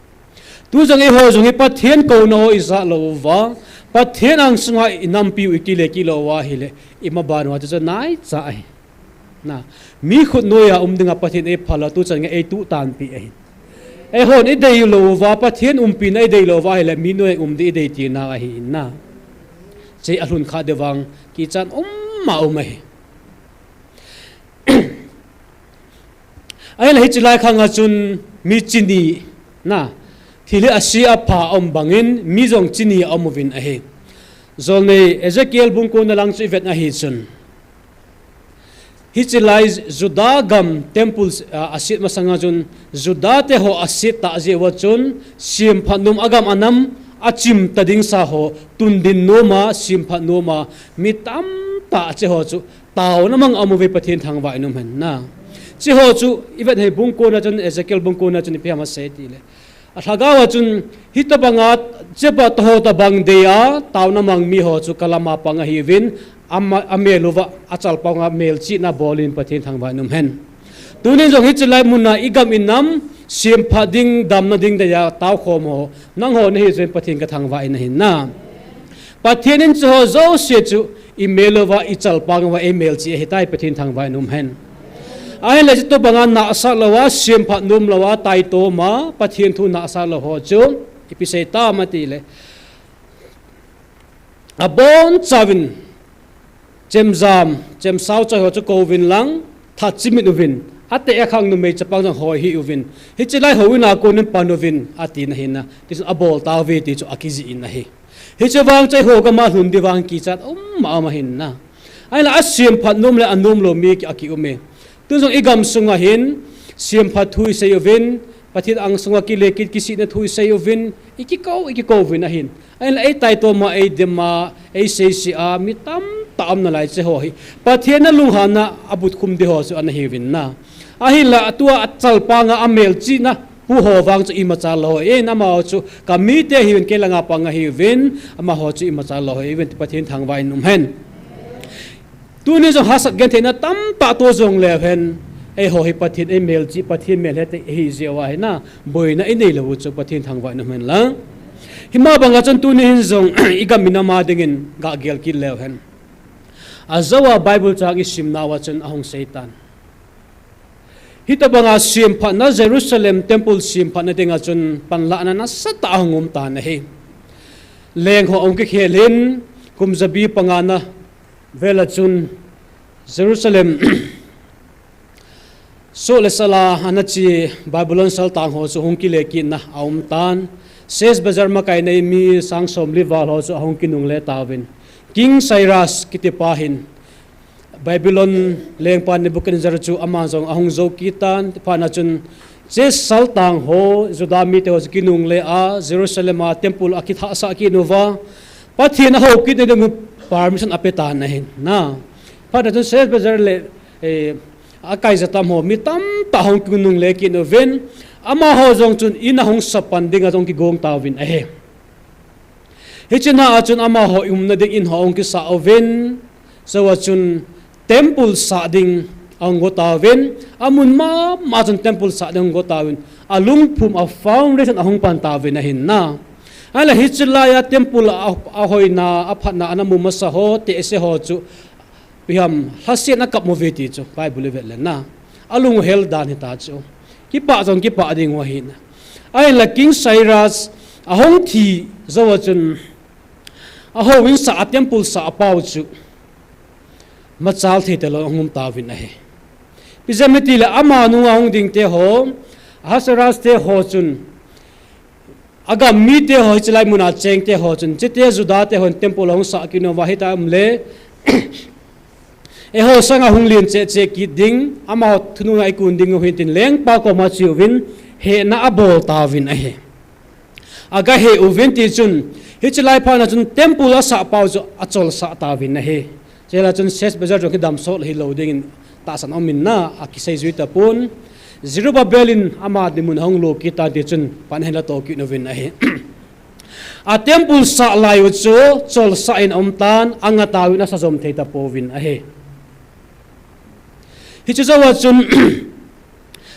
Tu jong eiho jong hi Pathen kouna ho ijah lou uva, Pathen angsunga i nampiu i kile kit lou uva ahile, i maban uva chu naicha ahi. Na, mi khutnoiya um dinga Pathen eiphal a tuchan gei eituh tanpeh ahi. Eihon idei lou uva, Pathen umpina idei lou uva ahile, mi noiya um ding idei tina ahi in na. Hiche alhun kha ding vang, kichat um ma um ahi. Ahile hiche lai khang a chun mi chi ni na, thil hi ase apha aum bangin, mi jong chi ni aum uvin ahi. Jolnei Ezekiel bung kona lang chu ivet ahi chun. Hiche lai Judah gam temple, ah, aset masanga chun, Judah te ho aset tah jeh uva chun, semphat nom agam anam, achim ta ding sa ho, tundin nom a, semphat nom a, mi tamtah hiche ho chu, taona mang aum uve Pathen thangvah in umhen na. Hiche ho chu, ivet hei bung kona chun, Ezekiel bung kona chun, ipi ham asei tile. Alhagao a chun, hitobanga, hiche pa taho tobang dei a, taona mang mi ho chu kalam a pang ahiuvin, ama, amel uva, achalpang uva melchihna bolin Pathen thangvah in umhen. Tunin jong hiche lai muna igam inam, semphat ding, damna ding dei a, taokhom ho, nangho nahi jeh in Pathen kathangvah in ahi na. Pathen in hiche ho jouse chu, imel uva, ichalpang uva, eimelchih ahitai Pathen thangvah in umhen. Ahinla hiche tobanga nahsah lou a, semphat nom lou a, taitom a, Pathen thu nahsah lou ho chu, ipi sei tam atile. Abonchauvin, chemjam, chemsao choi ho chu kouvin lang, tha chimit uvin, ateh akhang numei chapang jong hoi hih uvin, hiche lai houin a konin pan uvin, atina ahi na, tichun abol tauve ti chu akijih in ahi. Hiche vang chu eiho gam a lhun ding vang kichat um ma um ahi na. Ahinla asemphat nom le anom lou mi ki, aki um e. Tun jong igam sunga hin, semphat thu isei uvin, Pathen angsunga kile kit kisihna thu isei uvin, ikikou, ikikou uvin ahin. Ahinla eitaitom a, eidem a, eiseisih a, mi tamtah aum nalai hiche ho hi. Pathen a lunghanna abutkhum ding ho chu ana hiuvin na. Ahinla atua achalpang a amelchihna, pu ho vang chu imacha lou hoi in, amaho chu kamite ahiuvin, kei langa pang ahiuvin, amaho chu imacha lou hoi uvin, ti Pathen thangvah in umhen. Tuni jong hahsat gentheina tamtah toh jong leu hen, eiho hi Pathen eimelchih, Pathen melhete ihi jeh uva hi na, boina inei lou u chu Pathen thangvah in umhen lang. Hima banga chun tuni hin jong i gam i nam a dingin gah gel kit leu hen. Ajou a Bible chang i simnau a chun ahung seitan. Hitabanga semphatna Jerusalem temple semphatna dinga chun panlahna nasatah ahung um tan ahi. Leng ho ahung kikhel in kum jabi pangana vel a chun Jerusalem soh le sala ana chi Babylon saltang ho chu hung kile kitna aum tan. Sesbazar makai nei mi sang somli val ho chu ahung kinungle tauvin, King Cyrus kitipa hin Babylon lengpa Nebuchadnezzar chu ama jong ahung jou kit tan. Phatna chun hiche saltang ho, Juda mite ho chu kinungle a, Jerusalem a temple akithahsah kit uva, Pathen ahou kitna ding permission ape tan ahi. Phatna chun Sesbazar le akaija tam ho mi tamtah ahung kinungle kit uvin, amaho jong chun in ahung sap pan dinga jong kigong tauvin ahi. Hiche na a chun amaho umna ding in ho ahung kisah uvin, chua chun temple sah ding ahung go tauvin, amun mama chun temple sah ding ahung go tauvin, alungphum a foundation ahung pan tauvin ahi. Ahile hiche laiya temple a, ahoina, aphatna ana mu masa ho, tehse ho chu ipi ham, lhasetna akap uve ti chu Bible i vet le na, alung hel dan hita chu. Kipah jong kipah ding u ahi. Ahinla King Cyrus ahung thi jou a chun, ahouin sah a temple sah a pau chu machal thei talou ahung um tauvin ahi. Ipi jeh ham itile ama nunga hung ding te ho, Ahasuerus te ho chun, agam mite ho, hiche lai muna cheng te ho chun, hiche te Juda te hon temple ahung sah kit uva, hita um le eiho sanga hung len cheh cheh kit ding, amaho thununga i kun ding u ahi tin lengpa koma ache uvin, hehna abol tauvin ahi. Aga heh uvin ti chun, hiche lai phatna chun temple asah pau chu acholsah tauvin ahi. Chule chun Sesbazar jong kidam sot hilou dingin tahsan aum in na, akisei jui tapon. Zerubbabel in ama dinmun ahung lo kit tan ti chun pan ahin la to kit uvin ahi. A temple sah lai u chu cholsah in aum tan, anga tauvin asa jom thei tapouvin ahi. Hiche jou a chun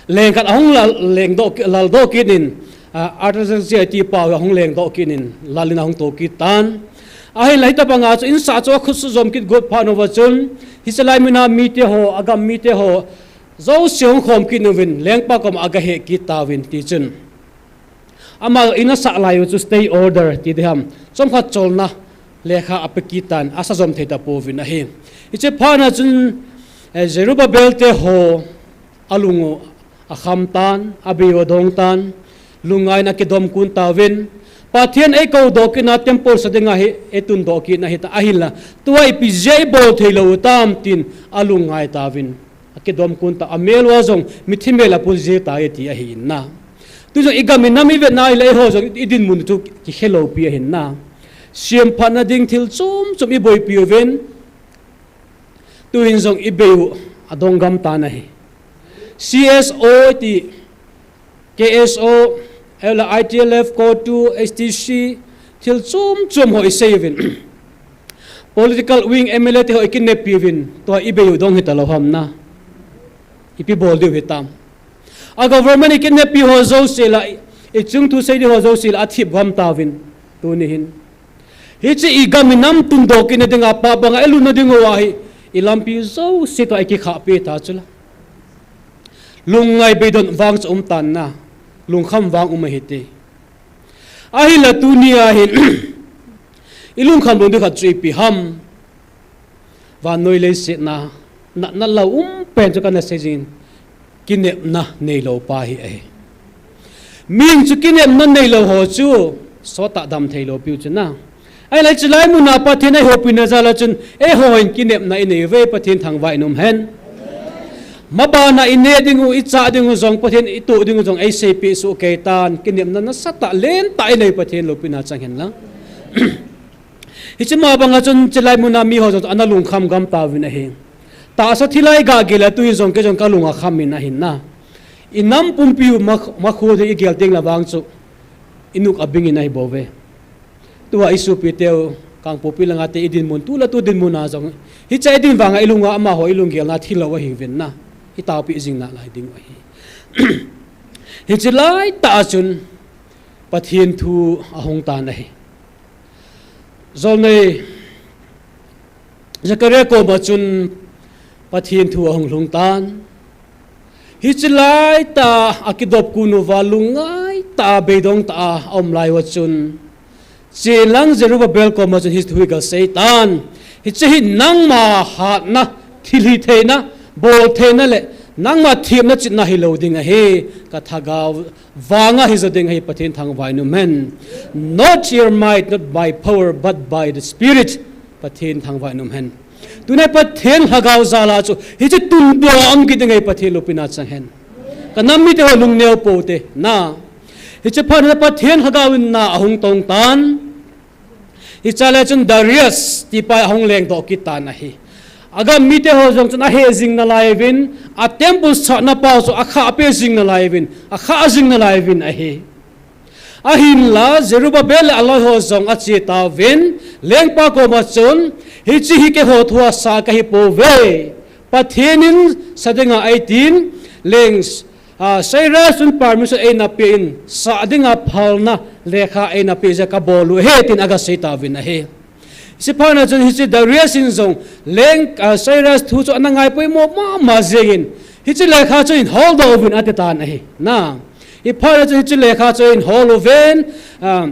leng khat ahung lal, leng doh, lal doh kit in, ah, Artaxerxes ati pa ahung leng doh kit in, lal in ahung to kit tan. Ahinla hitabanga chu in sah chu akhut sujom kit got phat uva chun, hiche lai muna mite ho, agam mite ho jouse ahung khom kit uvin, lengpa koma aga heh kit tauvin ti chun, ama in asah lai u chu stay order ti ding ham, chomkhat cholna lekha ape kit tan, asa jom thei tapouvin ahi. Hiche phatna chun, eh, Zerubbabel te ho alung u akham tan, abei u adong tan, lungngai in akidom kun tauvin, Pathen eikou doh kitna temple sa dinga hi eitun doh kitna hita, ahinla tua ipi jeh a ibol thei lou u tam tin alungngai tauvin, akidom kun ta, amel uva jong mithi mel a pui jeng tai ti ahi in na. Tu jong i gam i nam i vet na ahile eiho jong i dinmun chu kikhelou pi ahi in na. Semphatna ding thil chom chom i boipi uvin, tuhin jong i bei u adong gam tan ahi. C S O ti, K S O, ahilou le I T L F, CoTU, H T C, thil chom chom ho i sei uvin. Political wing M L A te ho i kineppi uvin, tua i bei u dong hita lou ham na. Ipi bol diu hitam. A government i kineppi ho jouse la, i chung thu sei ding ho jouse la, athip gam tauvin. Tuni hin. Hiche i gam i nam tun doh kitna dinga pah banga i lutna ding uva hi, i lampi jouse toh i kikhahpi ta chu la. Lungngai beidong vang chu um tan na, lungkham vang um ahi ti. Ahinla tuni a hin, i lungkham lou ding khat chu ipi ham. Vannoi leiset a, natna lou um pen chu kana sei jing, kinepna neilou pa hi ahi. Mihing chu kinepna neilou ho chu, sot a dam thei lou piu chu na. Ahinla hiche lai muna Pathen in eihoupina jal a chun, eiho hin kinepna i nei uve, Pathen thangvah in um hen. Mabana i neh ding u, i chah ding u jong, Pathen i toh ding u jong, eiseipeh soh kei tan, kinepna nasatah, lentah i nei Pathen loupina chang hen lang. Hiche ma banga chun hiche lai muna mi ho jong ana lungkham gam tauvin ahi. Tahsa thilha i gah gel a tuhin jong kei jong ka lung akham in ahi na. I nam pumpi u ma, makhu ding i gel teng le vang chu i nuk abing in ahi bou ve. Tua i sopi teu Kangpokpi langa te i dinmun tu le tu dinmun a jong, hiche i din vanga i lunga amaho i lunggel na thil lou ahi uvin na. I taopi jing nalai ding u ahi. Hiche lai tah a chun Pathen thu ahung tan ahi. Jolnei Zakaria koma chun Pathen thu ahung lhung tan. Hiche laitah a kidop kun uva lungngai tah a beidong tah a aum lai uva chun, chenlang Zerubbabel koma chun hiche thu hi gasei tan. Hiche hi nangma hatna, thilhih theina, bol theina le nangma themna chitna hilou ding ahi. Ka thagau vanga hijo ding ahi, Pathen thangvah in umhen. Not your might, not by power, but by the Spirit. Pathen thangvah in umhen. Tuni Pathen lhagao jal a chu hiche tundoh a um kit ding ahi, Pathen lupina chang hen. Ka nam mite ho lungneo pou te. Na. Hiche phat na Pathen lhagao in na ahung tong tan. Hiche lai chun Darius tipa ahung lengdoh kit tan ahi. Agam mite ho jong chun ahejing nalai uvin, a temple sahna pau chu akhah peh jing nalai uvin, akhah jing nalai uvin ahi. Ahinla Zerubbabel le aloi ho jong ache tauvin, lengpa koma chun, hiche hi keiho thua sa kahi pouve. Pathen in sa dinga eitin, leng, a, Cyrus in permission eina peh in, sa dinga phalna lekha eina peh jeh a kabol u ahi, tin agasei tauvin ahi. Hiche phat na chun hiche Darius in jong leng, a, Cyrus thu chu ana ngaipoimo mama jengin, hiche lekha chu eihin holdoh uvin ati tan ahi. Na. Hiphat na chun hiche lekha chu eihin hol uvin, a,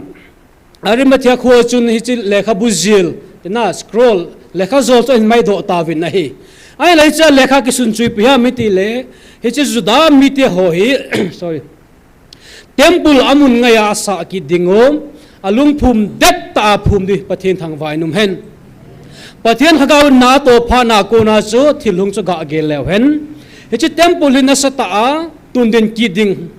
Arimathea kho chun hiche lekhabu jil, tina scroll, lekha jol chu eihin maidoh tauvin ahi. Ahinla hiche lekha kisun chu ipi ham itile, hiche Juda mite ho hi, sorry, temple amun ngaiya asah kit ding u, alungphum det tah a phum ding Pathen thangvah in umhen. Pathen lhagao in na atoh phat na kona chu thil hung chu gah gel leu hen. Hiche temple hi nasatah a tun ding kit ding.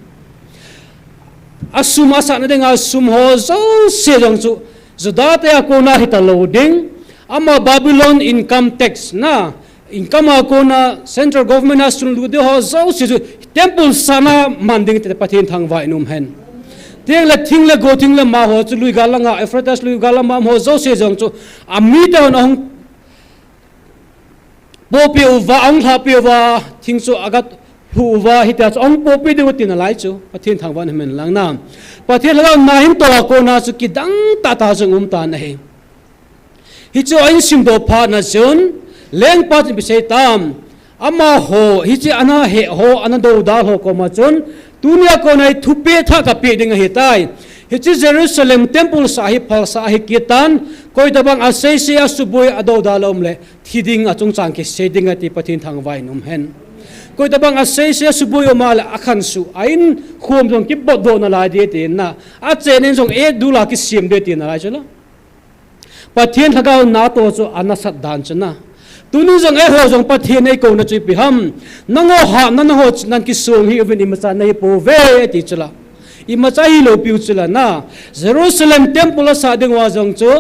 Asum asahna dinga sum ho jouse jong chu Juda te a kona hitalou ding. Ama Babylon income tax na, income a kona central government a sunlut ding ho jouse chu temple sahna man ding te Pathen thangvah in umhen. Thing le, thing le go, thing le ma ho chu lui gal langa, Euphrates lui gal lama um ho jouse jong chu amite hon ahung pohpeh uva, ahung lhahpeh uva, thing chu aga lhu uva, hitia chu ahung pohpeh diu tina lai chu Pathen thangvah in umhen lang na. Pathen lhagao na hin toh a kona chu kidang tahtah jong um tan ahi. Hichu ahin simdoh phat na chun, lengpa chun ipi asei tam, amaho hiche ana heh ho, ana doudal ho koma chun, tunia kona hi thupeh thah kapeh ding ahitai. Hiche Jerusalem temple sah hi phalsah ahi kit tan, koitabang aseisei asuboi adoudal aum le, thi ding a chungchang kisei ding ahi ti Pathen thangvah in umhen. Koitabang aseisei asuboi aum a le akhansuh, a in khom jong kibotdoh nalai ding tin na, achen in jong eiduh a kisem ding tin nalai chu la. Pathen lhagao na toh chu anasat dan chu na. Tunin jong eiho jong Pathen eikouna chu ipi ham. Nangho hapna, nangho chitnan kisong hih uvin imacha nahi pouve ti chu la. Imacha hilou piu chu la na. Jerusalem temple asah ding uva jong chu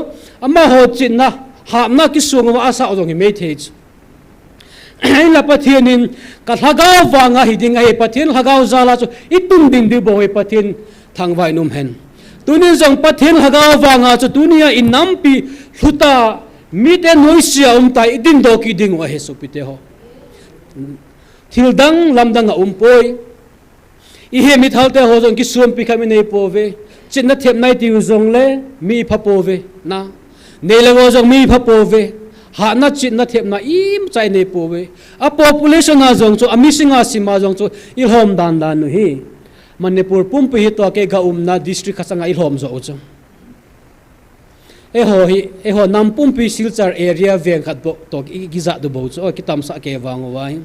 amaho chitna, hapna kisong uva asah u jong himai thei chu. Ahinla Pathen in ka lhagao vanga hiding ahi, Pathen lhagao jal a chu itun ding diu bou hi Pathen thangvah in umhen. Tunin jong Pathen lhagao vanga chu tunia inampi lhuta, mite noise a umta, idindoh kit diu ahi sopite ho. Thildang lamdang aumpoi. Ihet mithal te ho jong kisonpi khat inei pouve. Chitna thepna itiu jongle mi ipha pouve. Na. Neilou ho jong mi ipha pouve. Hahna chitna thepna imacha inei pouve. A population a jong chu, a missing a sim a jong chu, ilhom dandan u hi. Manipur pumpi hi tua kei gaumna district khat sanga ilhom jo u chu. Eiho hi, eiho nam pumpi Silchar area veng khat bou toh i, kijat diu bou chu, o, kitamsah kei vang uva hi.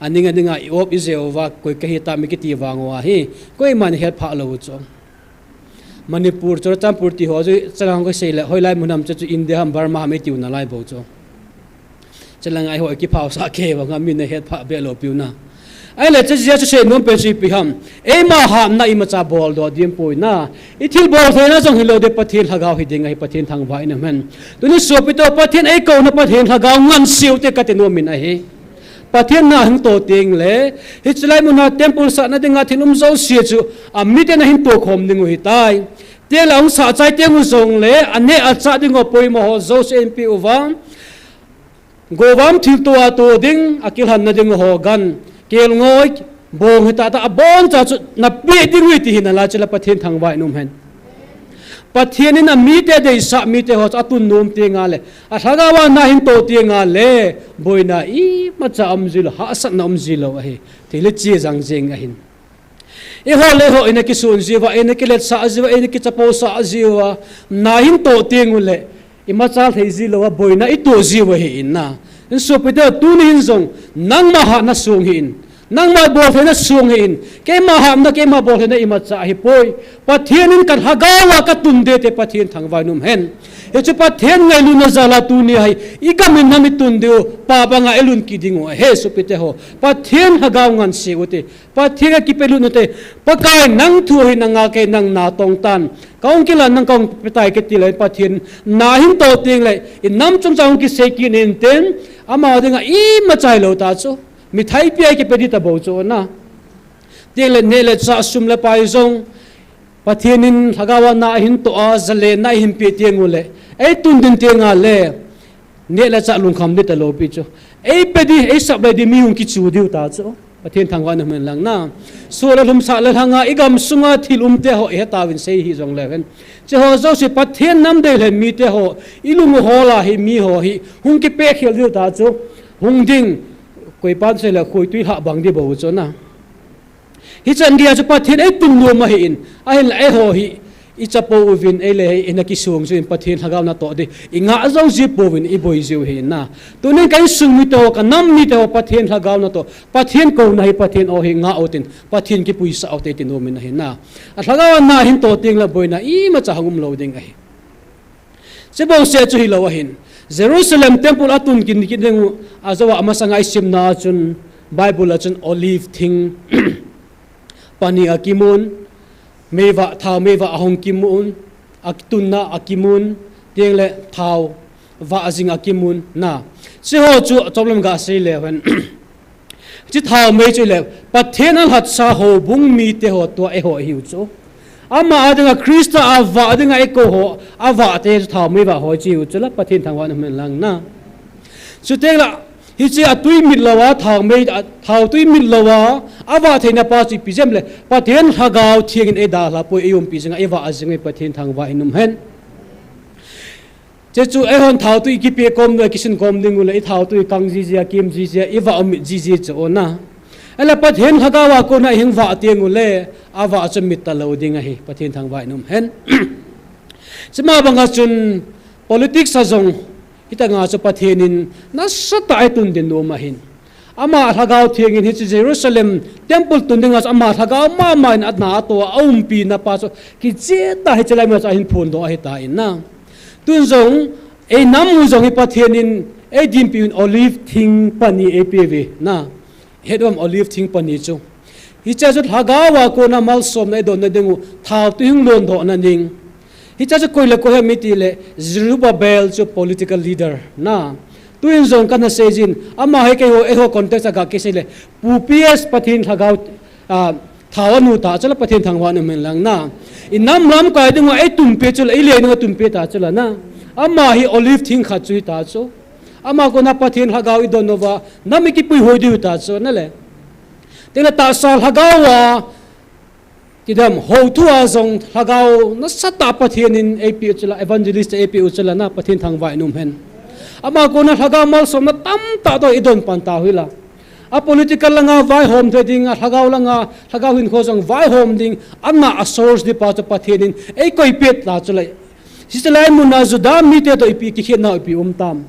Aning aning a i-op ijeh uva, koi kahi tam ikiti vang uva hi. Koiman hetphah lou u chu. Manipur, Churachandpur ti ho chu, chang a kasei le, hoilai mun ham chu, chu India ham, Burma ham itiu nalai bou chu. Chelanga eiho kiphaosah kei vang a min ahetphah be lou piu na. Ahile chujeh a chu seinom pen chu ipi ham. Eima hapna imacha boldoh ding poi na. Ithilbol theina jong hilou ding Pathen lhagao hiding ahi Pathen thangvah in umhen. Tuni sopite ho Pathen eikouna Pathen lhagao nganseu te kati nom in ahi. Pathen na hung toh teng le. Hiche lai muna temple sahna dinga thil um jouse chu. Amiten ahin tohkhom diu hitai. Teng le ahung sah chai teng u jongle. Aneh achah diu poimo ho jouse eipe uva. Govam thilto a to ding, akilhanna ding ho gan, kelngoi, bong hita ta, aboncha chu napeh diu ahi ti hi nalai chu la Pathen thangvah in umhen. Pathen in amite deisah mite ho chu atun nom teng le, alhagao a na ahin toh teng le, boina imacha umji lou, hahsatna umji lou ahi. Thil hi che jang jeng ahin. Eiho le eiho ina kisun jiuva, ina kiletsah jiuva, ina kichapousah jiuva, na ahin toh teng uleh, imacha theiji louva, boina itoh jiu ahi in na. Insopite, tuni hin jong, nangma hatna sung hih in. Nangma boltheina sung hih in. Keima hatna, keima boltheina imacha ahipoi. Pathen in kalhagao a katun ding ti Pathen thangvah in umhen. Hichu Pathen ngailutna jal a tuni hi, igam inam itun diu, pap anga ilhun kit diu ahi sopite ho. Pathen lhagao ngansea ute. Pathen a kipelut ute. Pakai nang thu hi nanga kei nang natong tan. Kahung kila nang kahung petai kiti le Pathen na ahin toh teng le, inam chungchang hung kisei kit in tin, ama dinga imacha hilou ta chu. Mithai pia kipe ding tabou chu na. Teng le neh le chah sum le pai jong, Pathen in lhagao a na ahin toh a, jale na ahin pe teng uleh, eitun ding teng le, neh le chah lungkham ding talou pi chu. Eipe ding, eisupply ding mi hung kichu diu ta chu. Pathen thangvah in umhen lang na. Soh le lhumsah le lhanga igam sunga thil umte ho ihet tauvin sei hih jongleu hen. Hiche ho jouse Pathen nam deilhen mite ho, ilung u hol a hi mi ho hi, hung kipekhel diu ta chu. Hung ding, koipan sei le khoitui lhah bang ding bou chu na. Hichan geiya chu Pathen eitun nom ahi in, ahinla eiho hi, ichapo uvin, eile hi, ina kisung jiu in Pathen lhagao natoh ding, ingah jou ji pouvin, iboi jiu ahi in na. Tunin ka insung mite ho, kanam mite ho, Pathen lhagao natoh, Pathen kouna hi Pathen o hi ngah utin, Pathen kipuisah ute ti nomin ahi na. Alhagao a na ahin toh teng le boina imacha hung umlou ding ahi. Chubou seh chu hilou ahin. Jerusalem temple atun kit kit ding u, ajou a amasanga isimna a chun, Bible a chun olive thing pani akimun, meivah, thao meivah ahung kimun, akitunna akimun, teng le thao vah jing akimun, na. Hiche ho chu chomlam gasei leu hen. Hiche thao mei chu le, Pathen alhatsa houbung mite ho tua eiho ihiu chu. Ama a dinga Christa a vah dinga eikou ho, avah te chu thao mei vah ho ihiu chu la Pathen thangvah in umhen lang na. Chuteng le, hiche atui mit louva, thao mei, a, thao tui mit louva, avah theina pa chu ipi jeh ham le, Pathen lhagao theng in eidalha poi eiumpi jinga, eivah jing e Pathen thangvah in umhen. Hiche chu eihon thao tui kipe kom diu, kisin kom ding u le, ithao tui kang jiji a, kim jiji a, ivah mit jiji chu o na. Ahile Pathen lhagao a kona ihung vah teng u le, avah chu mit talou ding ahi, Pathen thangvah in umhen. Chuma banga chun politics a jong, hitobanga chu Pathen in nasatah a eitun ding nom ahin. Ama lhagao theng in hiche Jerusalem temple tun dinga chu ama lhagao mama in ana atoh a, aumpina pa chu kicheh tah hiche lai mun a chu ahin phondoh ahitai na. Tun jong, einam u jong hi Pathen in eidinpi un olive thing pani eipeh uve na. Hetvam olive thing pani chu. Hiche chu lhagao a kona malsomna eidonna ding u, thao tui hung londohna ding. Hiche chu koi le koi ham itile, Zerubbabel chu political leader na. Tuin jong kana sei jin, ama hi keiho, eiho context a ga kisei le, Pu P S Pathen lhagao, a, thao anu ta chu la Pathen thangvah in umhen lang na. Inam lamkai dinga eitunpeh chu la, eile dinga tunpeh ta chu la na. Ama hi olive thing khat chu hita chu. Ama kona Pathen lhagao idon uva, nam ikipui hoi diu ta chu na le. Teng le tahsa lhagao a, Tidam, hou thu a jong lhagao nasatah Pathen in eipeh u chu la, evangelist eipeh u chu la na Pathen thangvah in umhen. Ama kona lhagao malsomna tamtah toh idon pan tau hila. A political langa vaihom thei ding, a lhagao langa, lhagao hinkho jong vaihom ding, ana a source ding pa chu Pathen in eikoi pet ta chu la. Hiche lai mun a Juda mite toh ipi kikhetna ipi um tam.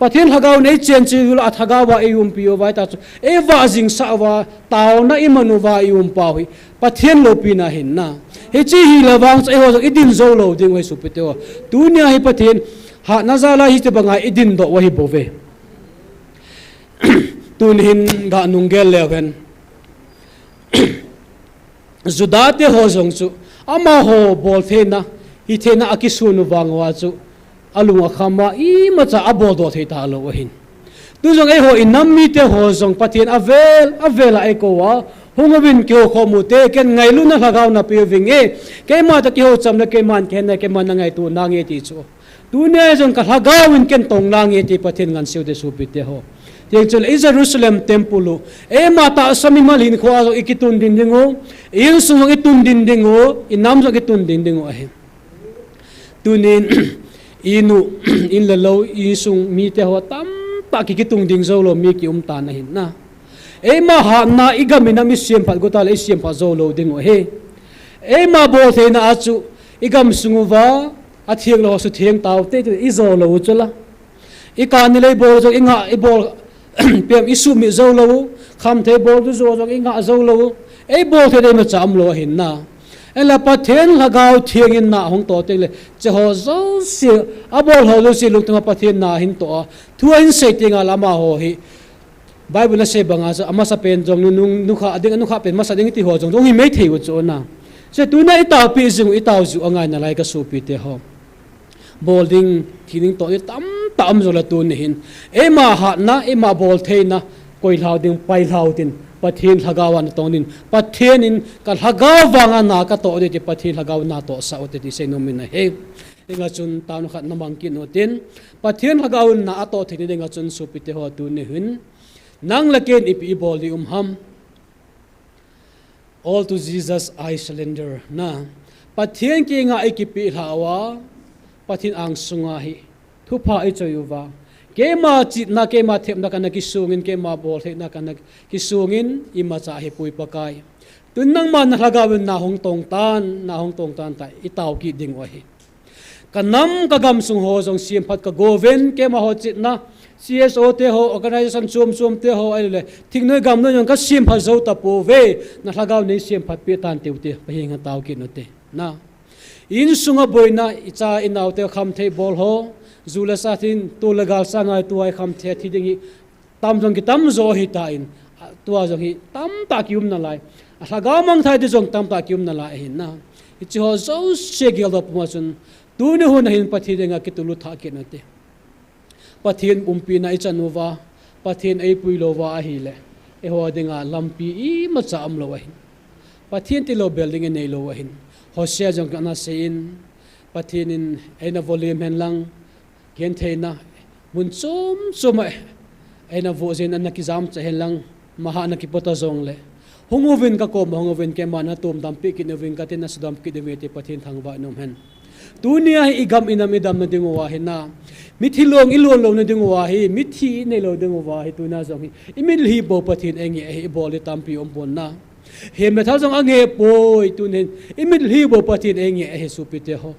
Pathen lhagao in eichen cheh u le, a lhagao a eiumpi uva hita chu, eivah jingsah uva, taona iman uva ium pau hi, Pathen loupina ahin na. Hiche hile vang chu eiho jong idin jou lou ding u ahi sopite ho. Tunia hi Pathen hatna jal a hitobanga idin doh u ahi bouve. Tun hin ga nung gel leu hen. Juda te ho jong chu, amaho bol theina, hi theina akisun u vang uva chu, alung akham a imacha abol doh thei talou ahin. Tu jong eiho inam mite ho jong Pathen avel, avel a eikou a, hung uvin kihou khom u te, ken ngailutna lhagao napeh u vinge, keima toh kihou cham le keiman kihen nai, keiman nangaito nange ti chu. Tunia jong ka lhagao in ken tong nange ti Pathen nganseu te sopite ho. Tieng chule i Jerusalem temple u, eima tahsa mimal hinkho a jong ikitun din ding u, i insung jong itun din ding u, inam jong itun din ding u ahi. Tunin, inu, in le lou, insung mite ho tamtah ki, kitung ding jou lou mi ki um tan ahin na. Eima hatna, i gam in a mi siamphat got a le i siamphat jou lou ding u ahi. Eima boltheina a chu, i gamsung uva, a theng lou ho chu theng tau te, i jou lou u chu la. I kani lei bol jong i ngah, i bol, pem i sumit jou lou u, khamthei bol chu jo jong i ngah jou lou u. Ei bolthei dei ma cha um lou ahin na. Ei la Pathen Lhagao Theng in na hung toh teng le, che ho jouse, a bol ho jouse lungthim a Pathen na hin toh a. Thu ahin sei teng a la amaho hi. Bible in a sei bang a chu, amasa pen jong nu, nu, nukha ding, nukha pen masa ding ti ho jong, jong hi mei thei u chu na. Che tuna i taopi jing u, i tao ju angai nalai ka sopite ho. Bol ding, thi ding toh ding tamtah um jou le tuni hin. Eima hatna, eima boltheina, koi lhau ding, pai lhau tin, Pathen Lhagao a na tong ding, Pathen in ka lhagao vang a na ka toh ding ti Pathen Lhagao na tohsah u te ti sei nom in ahi. Dinga chun taona khat na mang kit u tin, Pathen Lhagao in na a toh thei ni dinga chun sopite ho tuni hin. Nang le ken ipi i bol ding um ham. All to Jesus I surrender. Na, Pathen kiang a i kipe lhah uva, Pathen angsunga hi thupha i choi uva, keima chitna, keima thepna kana kisungin, keima boltheina kana kisungin, imacha hi pui Pakai. Tun nangma na Lhagao in na hung tong tan, na hung tong tan ta, i tao kit ding u ahi. Ka nam, ka gamsung ho jong siamphat ka go uvin, keima ho chitna, C S O te ho, organization chom chom te ho, ahile, thingnoi gamnoi jong ka siamphat jou tapouve, na Lhagao nei siamphat peh tan tiu te, Pakai henga tao kit u te. Na. Insunga boina, i cha i nao te khamthei bol ho, ju le sa thin, tol le gal sa ngai tua i khamthei thi ding hi, tam jong kitam jo ahi tan, a, tua jong hi tamtah ki um nalai. A Lhagao mangthai ding jong tamtah ki um nalai ahin na. Hiche ho jouse geldoh puma chun, tuni hun a hin Pathen dinga kitulut thah kit u te. Pathen umpina i chan uva, Pathen ei pui lou uva ahile, eiho dinga lampi imacha um lou ahin. Pathen tilou bel ding i nei lou ahin. Hosea jong kana sei in, Pathen in eina vo lem hen lang, gentheina, mun chom chom a, eina vo jin ana kijam cha hen lang, maha na kipot a jong le. Hung uvin ka kom, hung uvin keima na tomdam peh kit uvin ka tin na sudam kit uve ti Pathen thangvah in um hen. Tunia hi i gam i nam i damna ding uva hi na. Mithi long i lon louna ding uva hi, mithi i nei lou ding uva hi, tuna jong hi. I mitlhi bou Pathen ei ngeh hi, i bol ding tampi um pon na. Hem le thal jong angeh poi, tun hin. I mitlhi bou Pathen ei ngeh hi sopite ho.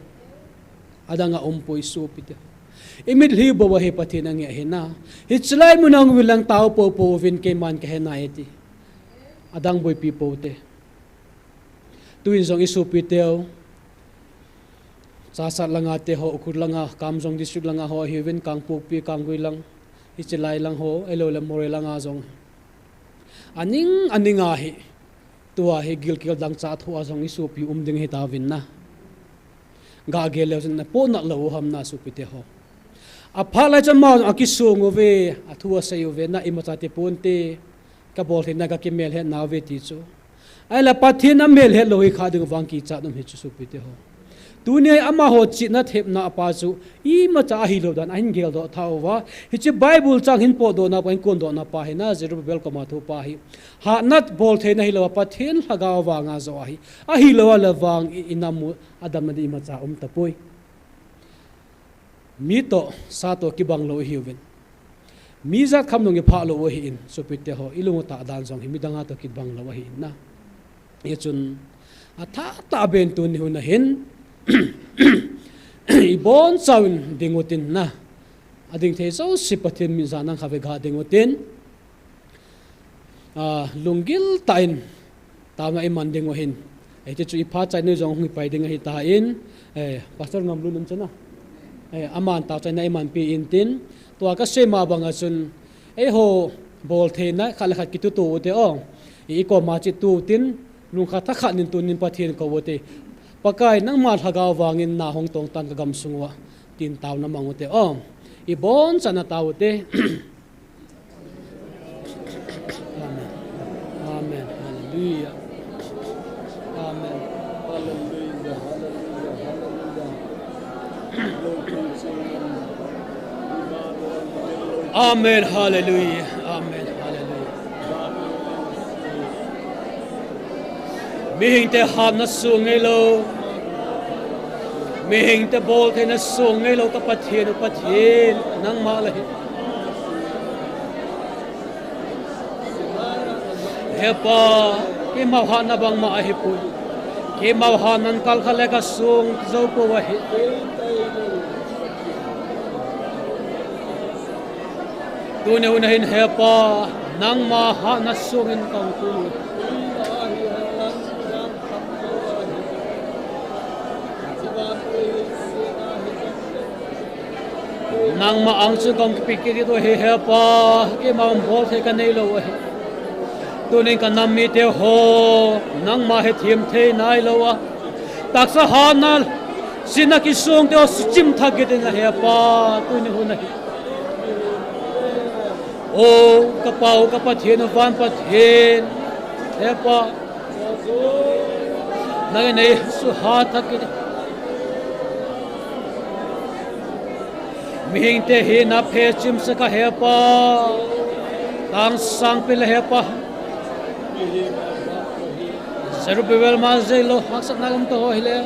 Adang a um poi sopite ho. I mitlhi bou a hi Pathen angeh hi na. Hiche lai mun a hung uvin lang tao pou pou uvin keiman ka he nai e ti. Adang boipi pou te. Tuin jong i sopite u. Chassad langa te ho, Ukhrul langa, Kamjong District langa ho, hiuvin Kangpokpi, Kanggui lang, hiche lai lang ho, ahilou le Moreh langa jong. Aning, aning a hi, tua hi gilkel dangchah thoh a jong i sopi um ding hi tauvin na. Ga gel leu chun na pohnat lou u ham na sopite ho. Aphat lai chun ama jong akisong uve, athu asei uve, na imacha ti ponte, ka boltheina ka kimelhet nauve ti chu. Ahile Pathen a melhet lou hi kha ding vang kichat um hi chu sopite ho. Tunia amaho chihna thepna a pa chu imacha ahilou dan ahin geldoh tha uva. Hiche Bible chang hin potdohna pa, hin kondohna pa hi na Zerubbabel koma thopa hi. Hatna boltheina hilou a Pathen Lhagao vanga joh ahi. Ahilou a le vang i, i nam u a damna ding imacha um tapoi. Mi toh, sa toh kibang lou ihiuvin. Mi jat kham nung i phah lou u ahin, sopite ho, i lung u tah dan jong hi midang a toh kibang lou ahin na. Hichun, athah tah ben tuni hun a hin, i bonchauvin ding utin na. Ading thei jouse Pathen min jana kha ve ga ding utin. A, lunggil tah in, taona i man ding u ahin. Hiti chu i phat chaina jong hung i pai ding ahi tan, eh, Pastor Ngamlun um chana. Eh, aman taochaina i manpi intin, tua ka sei ma banga chun, eiho boltheina khat le khat kitutu u te o. I, i koma cheh tu tin, lungkhat thakhat in tunin Pathen kou u te. Pakai nangma Lhagao vangin na hung tong tan ka gamsung uva, tin taona mang u te o. I bonchana tao u te. Amen. Amen. Hallelujah. Amen. Hallelujah. Hallelujah. Hallelujah. Glory to your name. Amen. Hallelujah. Amen. Hallelujah. Mihing te hatna sung ngeilou. Mihing te bol theina song ngeilou ka Pathen u Pathen, nangma la hi. He Pa, keima hatna bangma ahipoi. Keima hatnan kalkha le kasong jou pou ahi. Tuni hun ahin He Pa, nangma hatna songin kaum kit. Nangma ang chun kaum kit kit u ahi He Pa, keima bol thei kaneilou ahi. Tunin ka nam mite ho, nangma hethem thei nailou a. Taksa hatna, sinna kisong te ho suchim thak kit in He Pa, tuni hun ahi. O, ka Pa u ka Pathen u van Pathen, He Pa. Nangin nei suhat thak kit. Mihing te hina phe chim sah a He Pa. Tang sang pil He Pa. Zerubbabel ma jeh lou, haksatna gam to ho hile.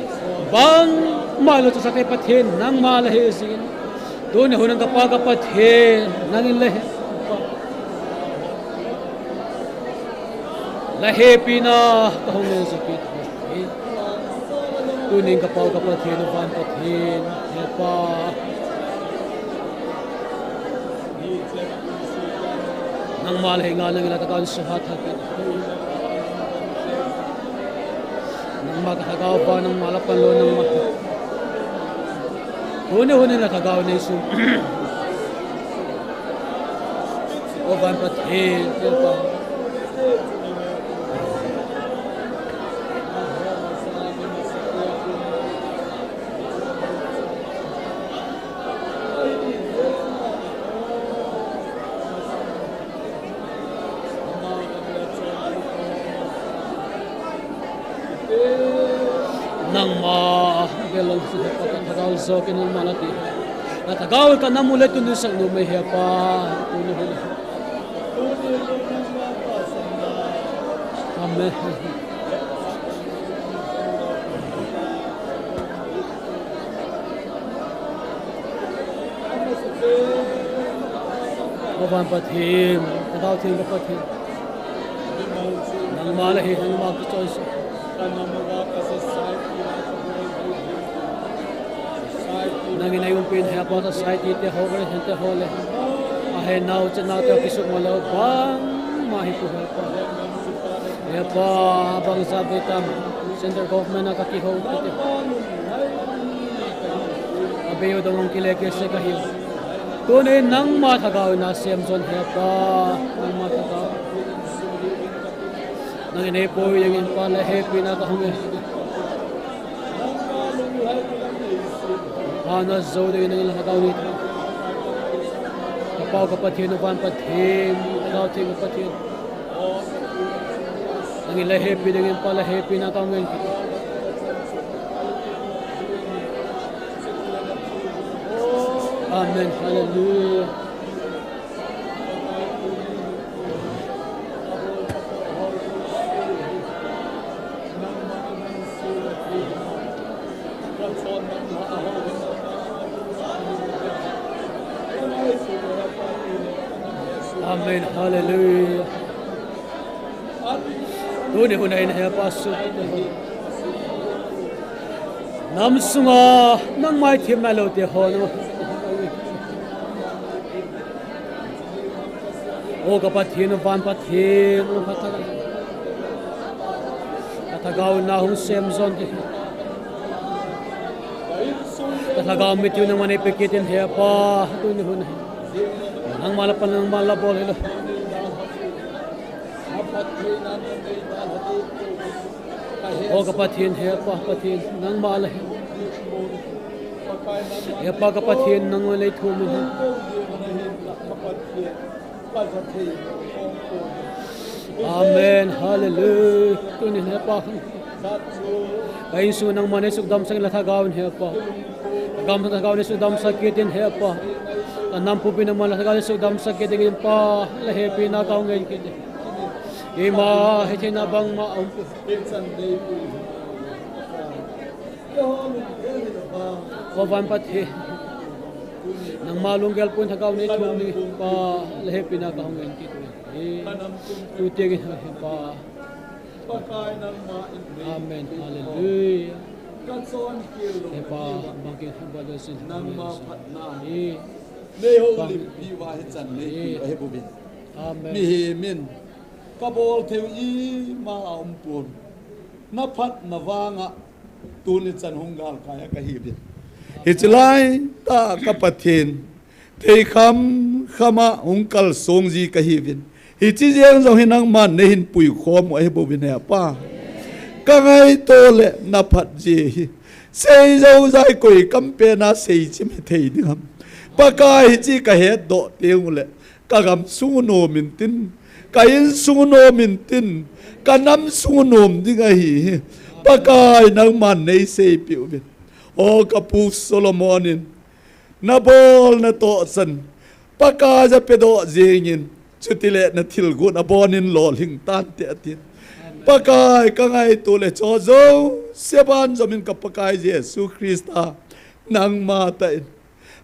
Bangma lou chu sah te Pathen, nangma la hi jin. Tuni hun ka Pa ka Pathen, nangin la hi. La hepina kahung ngen jou kit. Tunin ka Pa u ka Pathen u van Pathen, He Pa. Nangma la hi nga nangin la thagau in suhat thak kit. Nangma ka thagau Pa, nangma la pan lou nangma. Tuni hun in la thagau nei sum. O van Pathen, He Pa. Nangma, belong si He Pa, ka thagau jou kit nangma la ti. Ka thagau ka nam u le tun in sah nom e He Pa, tuni hun. Amen. Ka van Pathen, ka Thagau Theng ka Pathen. Nangma la hi, nangma kichoi sah. Nangin nei umpi in He Pa, society te ho, Christian te ho le. Ahe nau, chana te kisukmo lou, bangma hi pu He Pa. He Pa, bangsa be tam, central government a ka kihou kit e. Abei u dong ong kile kit sah kahi. Tunin nangma Thagau in na semjon He Pa, nangma Thagau. Nangin nei pui ding in Pa la hepina kahung e. Hana jou ding nangin la Thagau nei. Ka Pa u ka Pathen, van Pathen, Thagau Theng ka Pathen. Nangin la hepi ding in Pa la hepina kahung e. Amen. Hallelujah. Amen. Hallelujah. Tuni hun a hin He Pa, sut te ho. Nam sunga nangma ithemna lou te ho na. O ka Pathen, van Pathen, o ka Thagau. Ka Thagau na hung semjon te. Ka Thagau mitiu nangman eipe kit in He Pa, tuni hun a hin. Nangma la pan, nangma la bol hilo. O ka Pathen, He Pa Pathen, nangma la hi. He Pa ka Pathen, nangma la ithum in. Amen. Hallelujah. Tuni hin He Pa, ka insung nangman nei sukdam sah in la Thagau in He Pa. Ka gam Thagau in nei sukdam sah kit in He Pa. Ka nam pumpi nangman la Thagau in nei sukdam sah kit in Pa, la hepina kahung ngen kit e. Keima hetheina bangma aum pu. Ko van Pathen, nangma lunggel pon thagau nei thum ni pa, le hepina ka hung en kit ni. Tu tiang in he pa. Amen. Hallelujah. He pa, bangkit he pa le sin. Nangma phatna. Nei ho lim pi va hi chan nei pi va he bu bin. Amen. Mi hi min. Ka bol theu ima a um pon. Na phatna vanga tuni chan hung galkai a ka hi bin. Hichi lai ta ka Pathen. Thei kham khama hung kalsong ji ka hi bin. Hichi jeng jong hi nangman nei hin pui khom u ahi bu bin he pa. Ka ngaito le na phat ji hi. Sei jo jai koi kam pe na sei chim hi thei ding ham. Pakai hichi ka het doh teng u le. Ka gam sung u nom in tin, ka in sung u nom in tin, ka nam sung u nom ding ahi hi. Pakai nangman nei seipi u vin. O ka pu Solomon in, na bol na toh chan, Pakai ja pe doh jing in, chuti le na thil gu na bon in lolhing tan te atin. Pakai ka ngaito le cho jo, se ban jom in ka Pakai Jesu Christa, nangma ta in.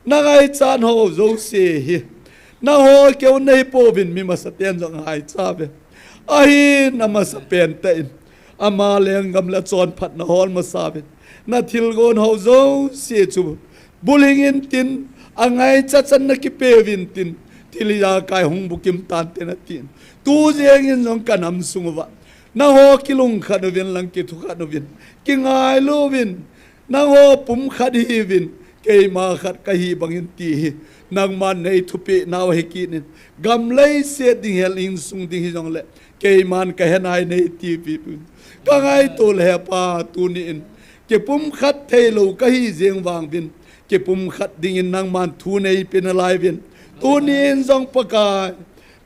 Na ngaichat ho jouse hi. Nangho keu nei pouvin mi masaten jong ngaicha ve. Ahin amasa pen tah in. Ama lenggam le chonphatna hol masa ve. Na thilgon ho jouse chu. Bulhing in tin. Angaicha chan na kipeuvin tin. Thil ijakai hung bukim tante na tin. Tu jeng in jong ka nam sung uva. Nangho kilungkhat uvin lang kithukhat uvin. Kingailu uvin. Nangho pumkhat hiuvin, keima khat kahi bangin ti hi, nangman nei thupeh nau hi kit in, gam leiset ding hel insung ding hijongle, keiman ka henai nei tipi pun. Ka ngaito le he pa tuni in, kipumkhat theilou kahi jeng vang vin, kipumkhat dingin nangman thu neipe nalai vin. Tuni in jong Pakai,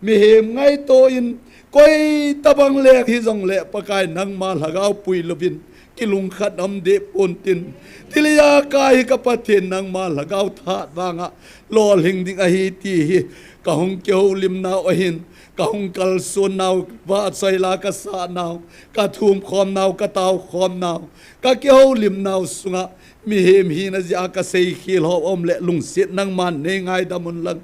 Mihem ngaito in, koi tabang leng hijongle Pakai nangma lhagao pui louvin, kilungkhat um deh pon tin. Thil ijakai hi ka Pathen nangma lhagao that vanga, lolhing ding ahi ti hi, ka hung kihoulim nau ahin, ka hung kalson nau, vahchoi la ka sah nau, ka thum khom nau, ka tao khom nau, ka kihoulim nau sunga, Mihem hina jeh a ka seikhel ho um le lungset nangman nei ngaidam un lang.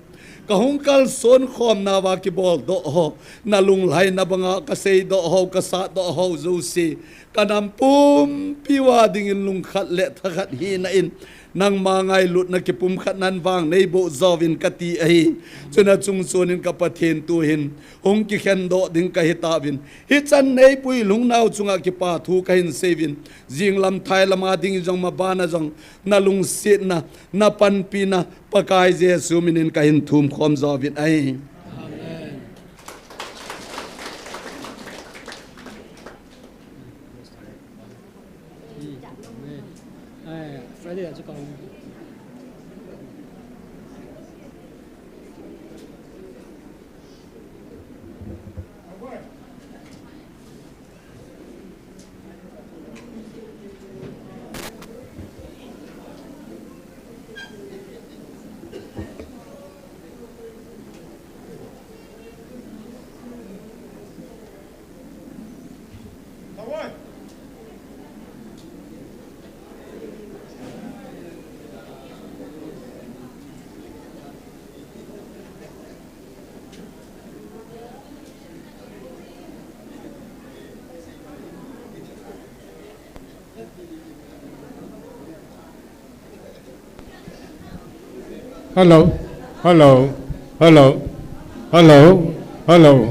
Ka hung kalson khom nauva kibol doh ho. Na lunglhaina banga ka seidoh ho, ka sahdoh ho jouse. Ka nam pumpi uva dingin lungkhat le thakhat hina in. Nangma ngailutna kipumkhat nan vang nei boh jouvin ka ti ahi. Chuna chung chun in ka Pathen tu hin. Hung kikhen doh ding ka hitauvin. Hichan nei pui lhung nau chunga kipa thu ka hin seuvin. Jinglam thai lama ding jong mabana jong na lungsetna, na panpina, Pakai Jesu minin ka hin thum khom jouvin ahi. Amen. Hello, hello, hello, hello, hello.